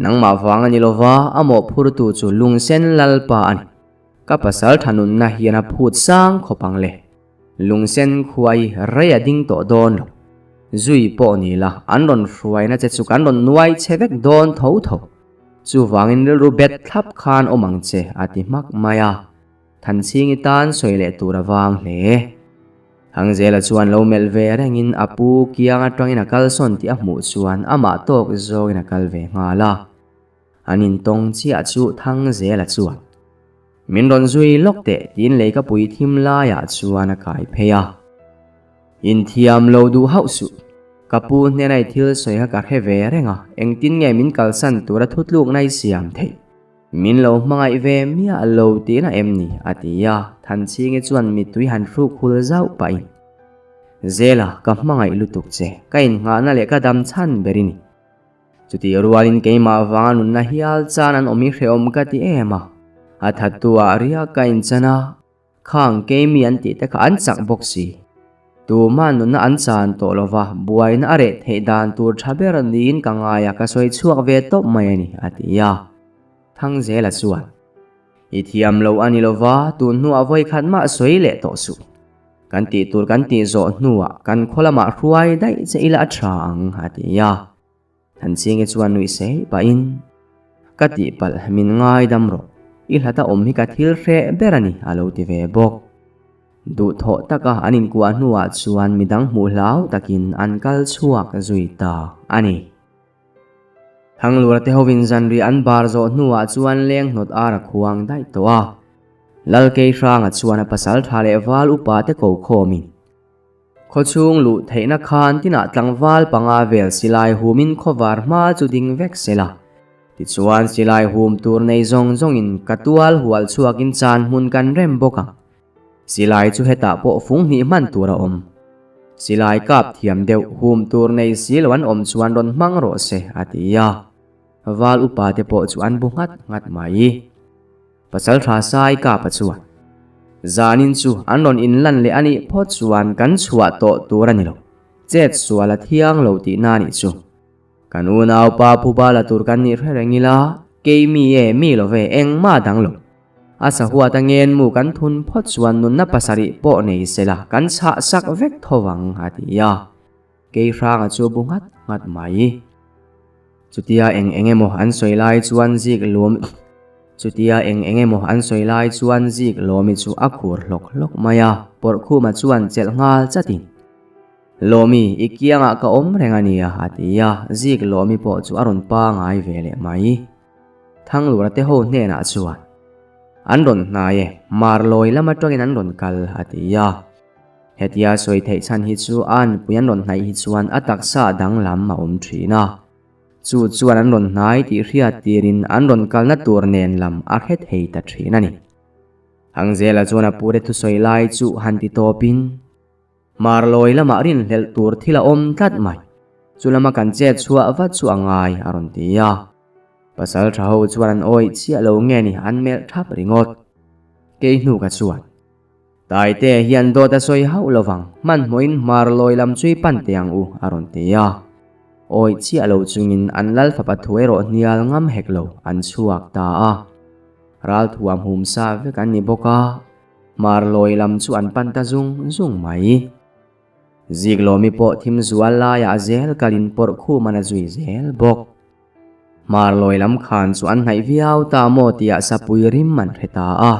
[SPEAKER 1] Nangmah vang a ni lo va, a mawhphurtu chu Lungsen Lalpa a ni. Ka pasal tha nunna hian a phut sang khawp ang le. Lungsen khuai rei a ding tawh dawn lo. Zui pawh ni la, an rawn hruaina che chu kan rawn nuai che vek dawn tho tho. Chuvangin rilru bet thlap khan awm ang che, a ti hmak mai a. Thanchhingi tan sawi leh tur a vang hle. Thangzela chuan lo melh ve rengin a pu kiang atangin a kalsawn tih a hmuh chuan amah tawk zawngin a kal ve nghal a. An intawng chiah chu Thangzela chuan, Min rawn zui lawk teh tiin leikapui thim laiah chuan a kai phei a. Inthiam lo duh hauh suh. Ka pu hnena i thil sawi kha ka hre ve reng a, engtin nge min kalsan tura thutlukna i siam theih? Min lo hmangaih ve miah lo tihna em ni? a ti a, Thanchhingi chuan mittui han hruk hul zauh pahin, Zela, ka hmangaih lutuk che, ka innghahna leh ka dam chhan ber i ni. Chutih rualin keimah vanga nunna hial chan an awm i hrehawm ka ti em a, a thattu ah riak ka inchan a, khang keimi an tih te kha an chak bawk si. Tumah nunna an chan tawh lova buaina a reh theih dan tur tha ber niin ka ngai a, ka sawi chhuak ve tawp mai a ni, a ti a. Thangzela chuan, I thiam lo a ni lova, tun hnuah vawikhat mah sawi leh tawh suh. Kan tih tur kan tih zawh hnuah kan khaw lamah hruai daih che ila a tha ang, a ti a. Thanchhingi chuan nuih sei pahin, Ka tihpalh, min ngaidam rawh. I hlata awm hi ka thil hreh ber a ni, a lo ti ve bawk. Duhthawh taka an inkuah hnuah chuan midang hmuh hlau takin an kal chhuak zui ta a ni. Thanglura te hovin zanriah an bar zawh hnuah chuan leng hnawt ar a khuang daih tawh a. Lalkeihranga chuan a pasal tha leh val upa te ko khawmin, Khawchhung luh theihna khan tinah tlangval panga vel silai humin khawvar hma chu ding vek se la. Tichuan silai hum tur nei zawng zawngin ka tual hual chhuakin chan hmun kan rem bawk ang. Silai chu hetah pawh fung hnih hman tur a awm. Silai kap thiam deuh hum tur nei si lo an awm chuan rawn hmang rawh se, a ti a. Val upa te pawh chu an bu nghat nghat mai. Pasal tha sai kapa chuan, Zanin chu an rawn inlan leh a nih phawt chuan kan chhuah tawh tur a ni lo, chet sual a thiang lo tihna a nih chu. Kan unaupa phuba la tur kan nih hre reng ila, kei mi e mi lo ve engmah dang lo. A sahuat a ngenmu kan thun phawt chuan nunna pasarih pawh nei sela kan chhah sak vek tho vang, a ti a. Kei hranga chu bu nghat nghat mai. Chutia eng eng emaw an sawi lai chuan zik lawm Chutia eng eng emaw an sawi lai chuan zik lawmi chu a khur hlawk hlawk mai a, Pawrhkhuma chuan chelh nghal chatin, Lawmi, i kiangah ka awm reng a nia, a ti a, zik lawmi pawh chu a rawn pangai ve leh mai. Thanglura te ho hnenah chuan, An rawn hnai e, Marlawi lam atangin an rawn kal, a ti a. Hetia sawi theih chhan hi chu a nupui an rawn hnaih hi chuan a taksa danglam a awm thin a. Chu chuan an rawn hnai tih hriat tirin an rawn kalna tur nen lam a hre thei ta thin a ni. Hangzela chuan a pute thusawi lai chu han ti tawpin, Marlawi lamah rinhlelh tur thil a awm tlat mai. Chu lama kan chet chhuah vat chu a ngai, a rawn ti a. Pasal tha ho chuan an awih chiah lo nge ni an melh thap ringawt. Kei hnuka chuan. Taite hian dawt a sawi hauh lovang, hmanhmawhin hmar lawi lam chu i pan teh ang u, a rawn ti a. Awih chiah lo chungin an lal fapa thu erawh hnial ngam hek lo, an chhuak ta a. Ralthuam hum sa vek an ni bawk a, hmar lawi lam chu an pan ta zung zung mai. Ziklawmi pawh thim zual laiah zel kalin pawrh khum an a zui zel bawk. Hmar lawi lam khan chu an hnaih viau ta maw tihah sapui rim an hre ta a.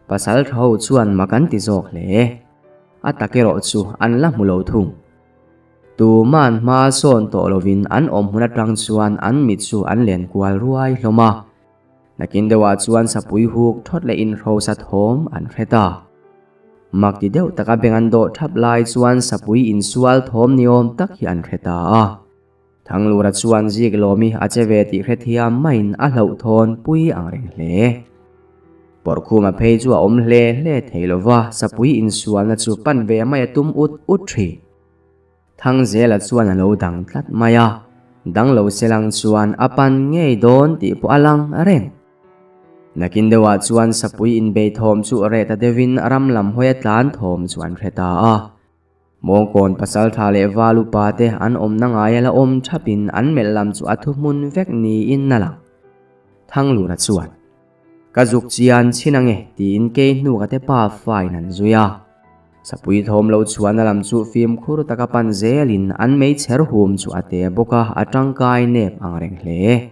[SPEAKER 1] Pasal tha ho chuan mak an ti zawk hle. A tak erawh chu an la hmu lo thung. Tuman hma sawn tawh lovin an awm hmun atang chuan an mit chu an len kual ruai hlawm a. Nakin deuhah chuan sapui huk thawt leh inhrosa thawm an hre ta. Mak ti deuh taka beng an dawh thap lai chuan sapui insual thawm ni awm tak hi an hre ta a. Thanglura chuan zik lawmi a che ve tih hrethiam maiin a hlauhthawn pui ang reng hle. Pawrhkhuma phei chu a awm hle hle thei lova, sapui insualna chu pan ve mai a tum ut ut thin. Thangzela chuan a lo dang tlat mai a, dang lo selang chuan a pan ngei dawn tih pawh a lang reng. Nakin deuhah chuan sapui inbei thawm chu reh ta deuhin ram lam hawia tlan thawm chu an hre ta a. Mawngkawn pasaltha leh val upa te an awmna ngaia la awm thapin an melh lam chu a thuhmun vek niin a lang. Thanglura chuan. Ka zuk chian chhin ange tiin kei hnuka te pa fain an zui a. Sapui thawm lo chhuahna lam chu fimkhur taka pan zelin an meichher hum chu a te bawk a, a tangkai nep ang reng hle.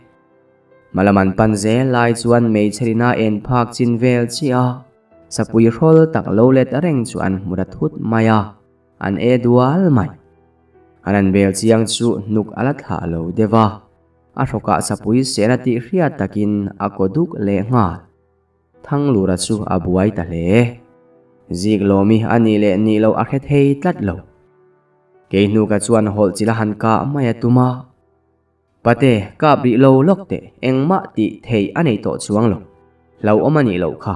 [SPEAKER 1] Hmalam an pan zel lai chuan meichherin a en phak chin vel chiah a, sapui hrawl tak lo let reng chu an hmu ra thut mai a, an e dual mai. An han bel chiang chu hnuk a la thlah lo deuh a. A hrawkah sapui sena tih hriat takin a kaw duk leh nghal. Thanglura chu a buai ta hle. Zik lawmi a nih leh nih loh a hre thei tlat lo. Kei hnuka chuan hawlh chil a han kah mai a tum a. Pate, kap rih lo lawk teh, engmah tih theih a nei tawh chuang lo. Hlauhawm a nih loh kha.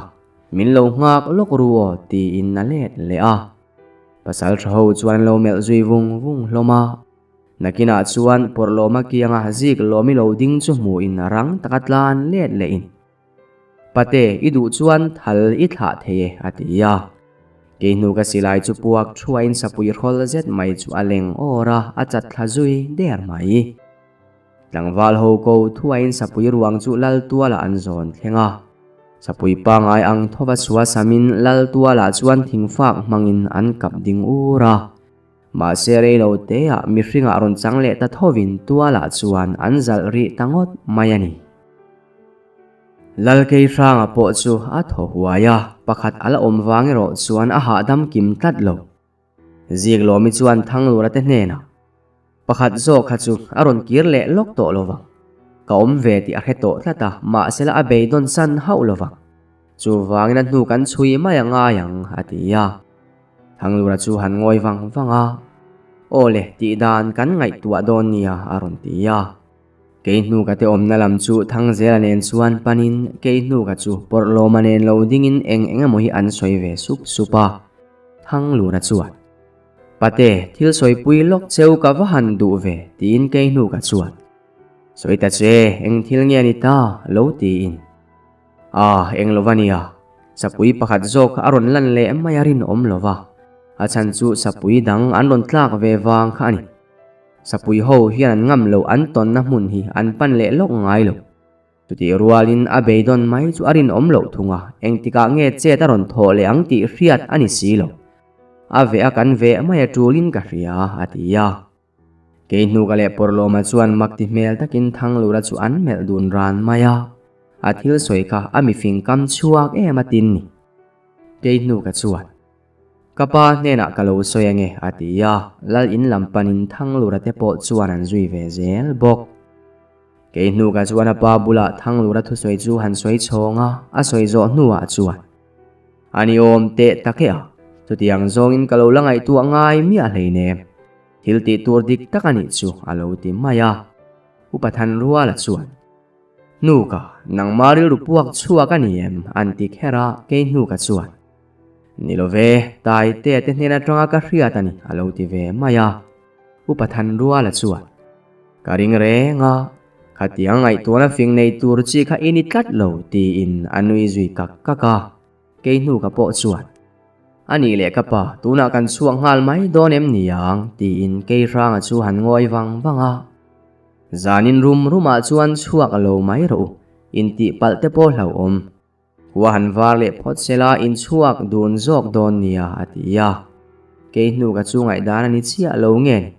[SPEAKER 1] Min lo nghak lawk ru aw tiin a let leh a. Pasal tha ho chuan an lo melh zui vung vung hlawm a. Nakinah chuan Pawrhlawma kianga zik lawmi lo ding chu hmuhin rang taka tlan let lehin, Pate, i duh chuan thal i thlah thei e, a ti a. Kei hnu ka silai chu puak thuain sapui hrawl zet mai chu a leng awr a, a chat thla zui der mai. Tlangval ho ko thuain sapui ruang chu lal tualah an zawn thleng a. Sapui pangai ang thova chhua samin lal tualah chuan thingfak hmangin an kap ding ur a. Mahse rei lo teah mihringah rawn chang leh ta thovin tualah chuan an zalh rih ta ngawt mai a ni. Lalkei hranga pawh chu a thaw huai a, pakhat a la awm vang erawh chuan a hahdam kim tlat lo. Ziklawmi chuan Thanglura te hnenah, Pakhat zawk kha chu a rawn kir leh lawk tawh lo vang. Ka awm ve tih a hre tawh tlat a, mahsela a beidawn san hauh lo vang. Chuvangin a hnu kan chhui mai a ngai ang, a ti a. Thanglura chu han ngawi vang vang a, Aw le, tih dan kan ngaihtuah dawn nia, a rawn ti a. Kei hnuka te awmna lam chu Thangzela nen chuan panin kei hnuka chu Pawrhlawma nen lo dingin eng eng emaw hi an sawi ve sup sup a. Thanglura chuan, Pate, thil sawipui lawk cheu ka va han duh ve, tiin kei hnuka chuan, Sawi ta che, eng thil nge a ni ta? lo tiin. Ah, eng lova nia. Sapui pakhat zawk kha a rawn lan leh mai a rinawm lova. A chhan chu sapui dang an rawn tlak ve vang kha a ni. Sapui ho hian an ngam loh an tawnna hmun hi an pan leh lawk ngai lo. Chutih rualin a beidawn mai chu a rinawm loh thung a, engtikah nge chet a rawn thawh leh ang tih hriat a ni si lo. A veh a kan veh mai a tulin ka hria, a ti a. Kei hnuka leh Pawrhlawma chuan mak ti hmel takin Thanglura chu an melh dun ran mai a, a thil sawi kha a mifing kam chhuak em a tin ni. Kei hnuka chuan, Ka pa hnenah ka lo sawi ange a ti a, Lal in lam panin Thanglura te pawh chuan an zui ve zel bawk. Kei hnuka chuan a pa bulah Thanglura thusawi chu han sawi chhawng a, a sawi zawh hnuah chuan, A ni awm teh tak e a, chutiang zawngin ka lo la ngaihtuah ngai miah hleinem. Thil tih tur dik tak a nih chu a lo ti mai a. Upa Thanruala chuan, Hnuka, nangma rilru puak chhuak a ni em? an ti kher a, kei Hnuka chuan, Ni lo ve, Taitea te hnen atanga ka hriat a ni a lo ti ve mai a. Upa Thanruala chuan, Ka ring reng a, khatiang ngaihtuahna fing nei tur chi kha i ni tlat lo tiin a nui zui kak kak a. Kei hnu ka pawh chuan, A nih leh ka pa, tunah kan chhuak nghal mai dawn em ni ang? tiin kei hranga chu han ngawi vang vang a. Zanin rum rumah chuan chhuak a lo mai rawh u, intih palh te pawh hlauhawm. Khua han var leh phawt sela inchhuak dun zawk dawn nia, a ti a. Kei hnu ka chu ngaihdan a ni chiah lo nge ni?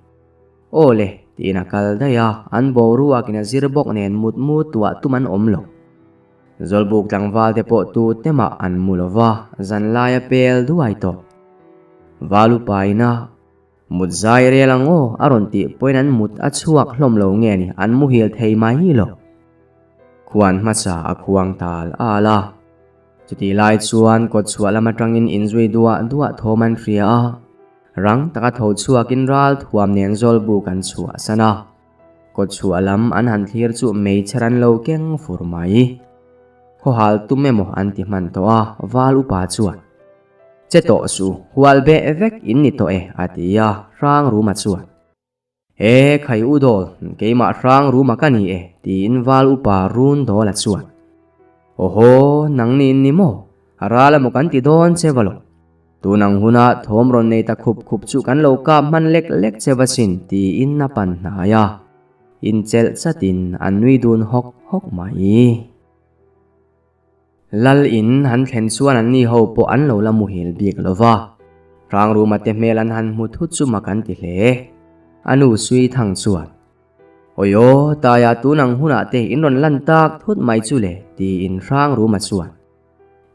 [SPEAKER 1] Aw le, tiin a kal daih a, an boruakin a zir bawk nen mutmu tuah tum an awm lo. Zawlbuk tlangval te pawh tu te mah an mu lo va, zanlai a pel duai tawh. Valu paina, Mut zai rel ang aw a rawn tih pawhin an mut a chhuak hlawm lo nge ni, an muhil thei mai lo. Khuan hmasa a khuang tal al a. Chutih lai chuan kawtchhuah lam atangin inzui duah duah thawm an hria a, rang taka tho chhuakin ral thuam nen zawlbuk an chhuahsan a. Kawtchhuah lam an han thlir chu hmeichher an lo keng fur mai. Khawhal tum emaw an ti hman tawh a, val upa chuan, Che tawh suh, hual beh vek in ni tawh e, a ti a, hrang ruma chuan, E khai u dawl, keimah hrang ruma ka ni e, tiin val upa run dawla chuan, Awhaw, nang niin ni maw? A ral emaw kan ti dawn che va lo. Tun ang huna thawm rawn nei ta khup khup chu kan lo kap hman lek lek che va sin, tiin a pan hnai a. Inchelh chatin an nui dun hawk hawk mai. Lal in han thlen chuan anni ho pawh an lo la muhil bik lo va. Hrangruma te hmel an han hmu thut chu mak an ti hle. A nu Sui Thang chuan, Awi aw, Taia tun ang hunah te in rawn lan tak thut mai chu le, tiin Hrangruma chuan,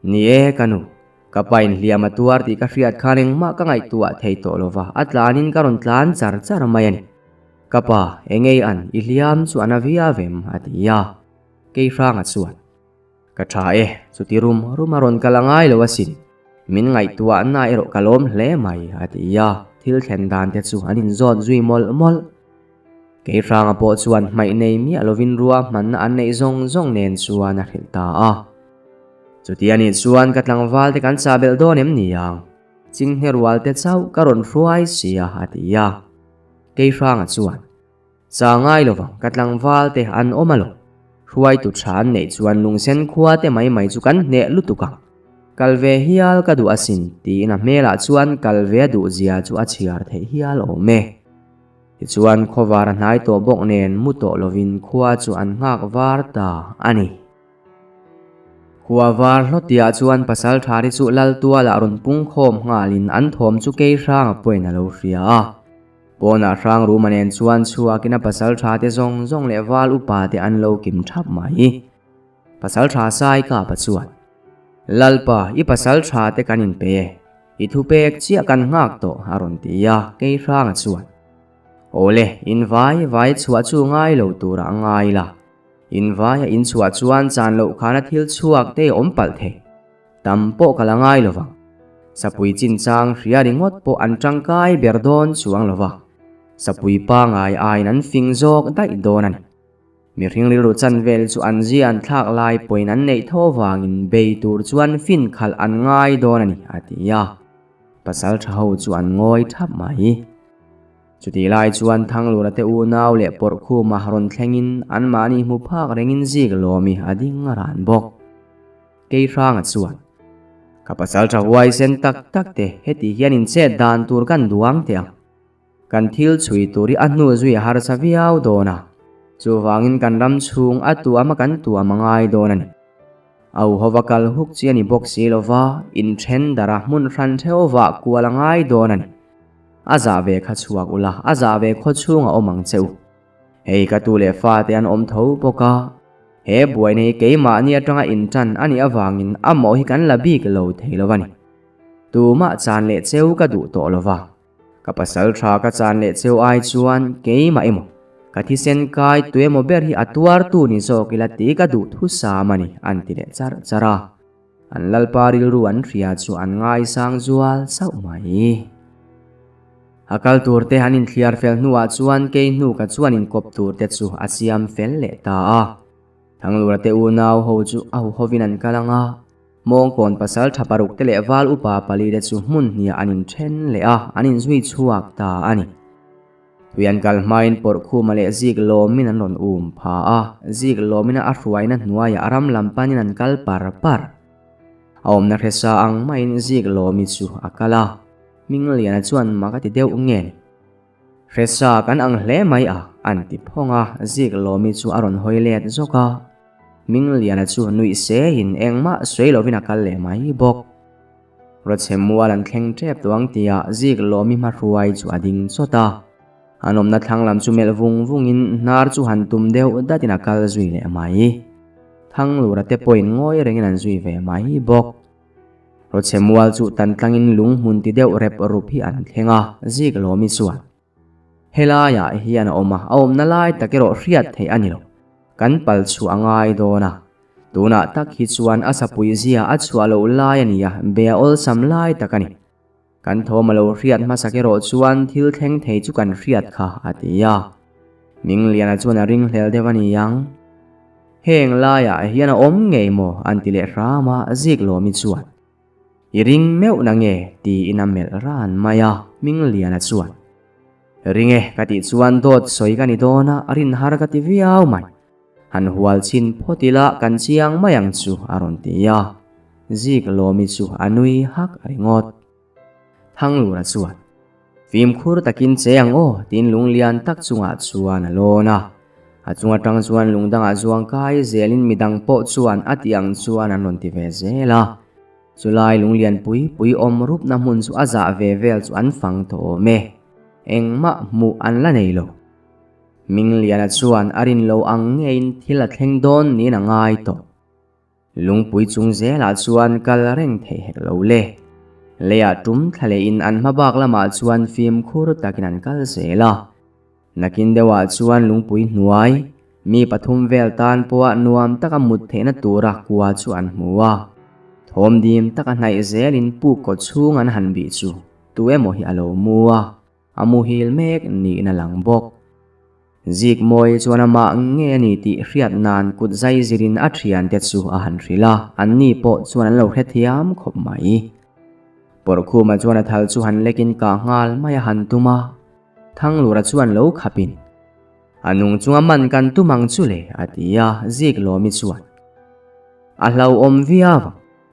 [SPEAKER 1] Ni e ka nu, ka pa in hliam a tuar tih ka hriat khan engmah ka ngaihtuah thei tawh lo va, a tlanin ka rawn tlan char char mai a ni. Ka pa, engei an, i hliam chu a na viau em? a ti a. Kei Hranga chuan. Ka tha e, chuti rum rum a rawn kal a ngai lo asin. Min ngaihtuahna erawh ka lawm hle mai, a ti a, thil thlen dan te chu an inzawt zui mawlh mawlh. Kei Hranga pawh chuan hmaih nei miah lovin ruahmanna an neih zawng zawng nen chuan a hrilh ta a. Chuti a nih chuan ka tlangval te kan chah belh dawn em ni ang? Chinghne rual te chauh ka rawn hruai sia, a ti a. Kei Hranga chuan. Cha ngai lovang, ka tlangval te an awm alawm. Hruaitu tha an neih chuan lungsen khua te mai mai chu kan hneh lutuk ang. Kal ve hial ka duh asin, tiin a hmelah chuan kal ve a duh zia chu a chhiar theih hial awm e. Tichuan khawvar a hnai tawh bawk nen mu tawh lovin khua chu an nghak var ta a ni. Khua var hlawtiah chuan pasal tha ri chu lal tualah rawn pung khawm nghalin an thawm chu kei hranga pawhin a lo hria a. Pawnah hrang ruma nen chuan chhuakin a pasal tha te zawng zawng leh val upa te an lo kim thap mai. Pasal tha sai kapa chuan, Lalpa, i pasal tha te kan inpe e, i thupek chiah kan nghak tawh, a rawn ti a, kei hranga chuan, Awle, in vai vai chhuah chu ngai lo turah a ngai la, in vaia in chhuah chuan chan loh khana thil chhuak te awm palh thei. Tam pawh ka la ngai lo vang. Sapui chinchang hria ringawt pawh an tangkai ber dawn chuang lo va. Sapui pangai aiin an fing zawk daih dawn a ni. Mihring rilru chanvel chu an zia an thlak lai pawhin an neih tho vangin bei tur chuan fin khalh an ngai dawn a ni, a ti a. Pasal tha ho chu an ngawi thap mai. Chutih lai chuan Thanglura te unau leh Pawrhkhuma rawn thlengin anmahni hmu phak rengin zik lawmi a ding a ran bawk. Kei hranga chuan, Ka pasal tha huaisen tak tak te, heti hian inchet dan tur kan duang teh ang. Kan thil chhui tur hi a hnu zui a harsa viau dawn a, chuvangin kan ram chhung a tuam a kan tuam a ngai dawn a ni. Au hova kal huk chi a ni bawk si lova, inthen darh a hmun hran theuh vah kual a ngai dawn a ni. A zah ve kha chhuak ula, a zah ve khaw chhung a awm ang che u. Hei ka tu leh fate an awm tho bawk a, he buaina hi keimahni atanga intan a nih avangin a mawh hi kan la bik lo thei lo a ni. Tumah chan leh cheu ka duh tawh lo va, ka pasal tha ka chan leh cheu ai chuan keimah emaw, ka thisen kai tu emaw ber hi a tuartu ni zawk ila tih ka duh thusam a ni, an ti leh charh charh a. An lalpa rilru an hria chu an ngaisang zual sauh mai. A kal tur te an inthliar fel hnuah chuan kei hnuka chuan inkawp tur te chu a siam fel leh ta a. Thanglura te unau ho chu a huhovin an kal ang a, Mawngkawn pasal tha paruk te leh val upa pali te chu hmun hniah an inthen leh a, an inzui chhuak ta a ni. Tui an kal hmain Pawrhkhuma leh Zik lawmin an rawn um pha a, Zik lawmin a hruaina hnuaiah a ram lam panin an kal par par. A awmna hresa ang maiin Zik lawmi chu a kal a. Hmingliana chuan mak a ti deuh nge ni? Hresa kan ang hle mai a, an ti phawng a, Zik Lawmi chu a rawn hawi let zawk a. Hmingliana chu nuih sehin engmah sawi lovin a kal leh mai bawk. Rawchhe mual an thleng tep tawh ang tia Zik Lawmi hmahruai chu a ding chawt a. An awmna thlang lam chu melh vung vungin hnar chu han tum deuh datin a kal zui leh mai. Thanglura te pawhin ngawi rengin an zui ve mai bawk. Rawchhe mual chu tan tlangin lung hmun ti deuh rep rup hi an thleng a, zik lawmi chuan, Helaiah hian a awm a, a awmna lai tak erawh hriat theih a ni lo. Kan pal chhuah a ngai dawn a. Tunah tak hi chuan a sapui zia a chhuah loh lai a nia, be a awlsam lai tak a ni. Kan thawm a lo hriat hmasak erawh chuan thil thleng thei chu kan hriat kha, a ti a. Mingliana chuan a ringhlel deuh a ni ang. Heng laiah hian a awm ngei maw? an ti leh hram a, Ziklawmi chuan. I ring meuh na nge? tiin a melh ran mai a, Hmingliana chuan, Ring e ka tih chuan dawt sawi ka ni dawn a, rin har ka ti viau mai. Han hual chhin phawt ila kan chiang mai ang chu a rawn ti a, Ziklawmi chu a nui hak ringawt. Thanglura chuan, Fimkhur takin che ang aw, tiin lunglian tak chungah chuan a lawn a. A chung atang chuan lung dangah zuang kai zelin midang pawh chuan a tih ang chuan an rawn ti ve zel a. Chulai lunglian pui pui awm rupna hmun chu a zah ve vel chu an fang tawh awm e. Engmah hmuh an la nei lo. Mingliana chuan a rin lo ang ngeiin thil a thleng dawn niin a ngai tawh. Lungpui chung zelah chuan kal reng theih hek lo le. Leiah tum thla lehin an hma bak lamah chuan fimkhur takin an kal zel a. Nakin deuhah chuan lungpui hnuai, mi pathum vel tan pawha nuam taka mut theihna tura kua chu an hmu a. Thawm dim taka hnaih zelin puk kaw chhung an han bih chu tu emaw hi a lo mu a, a muhil mek niin a lang bawk. Zikmawi chuan amah nge a ni tih hriat nan kut zai zirin a thiante chu a han hrilh a, anni pawh chuan an lo hrethiam khawp mai. Pawrhkhuma chuan a thal chu han lekin kah nghal mai a han tum a, Thanglura chuan lo khapin, A nung chunga man kan tum ang chu le, a ti a, Ziklawmi chuan, A hlauhawm viau ang,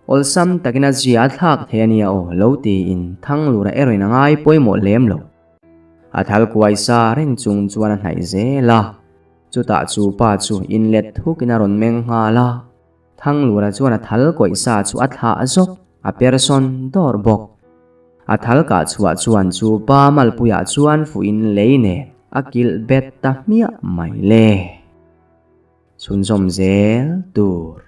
[SPEAKER 1] awlsam takin a zia a thlak thei a nia aw, lo tiin Thanglura erawhin a ngai pawimawh lem lo. A thal kuai sa reng chung chuan a hnaih zel a, chutah chu pa chu inlet thukin a rawn meng nghal a, Thanglura chuan a thal kawih sa chu a thlah zawk, a per sawn dawr bawk. A thal kah chhuah chuan chu pa malpuiah chuan fuhin lei nen a kilh bet ta hmiah mai le. Chhunzawm zel tur.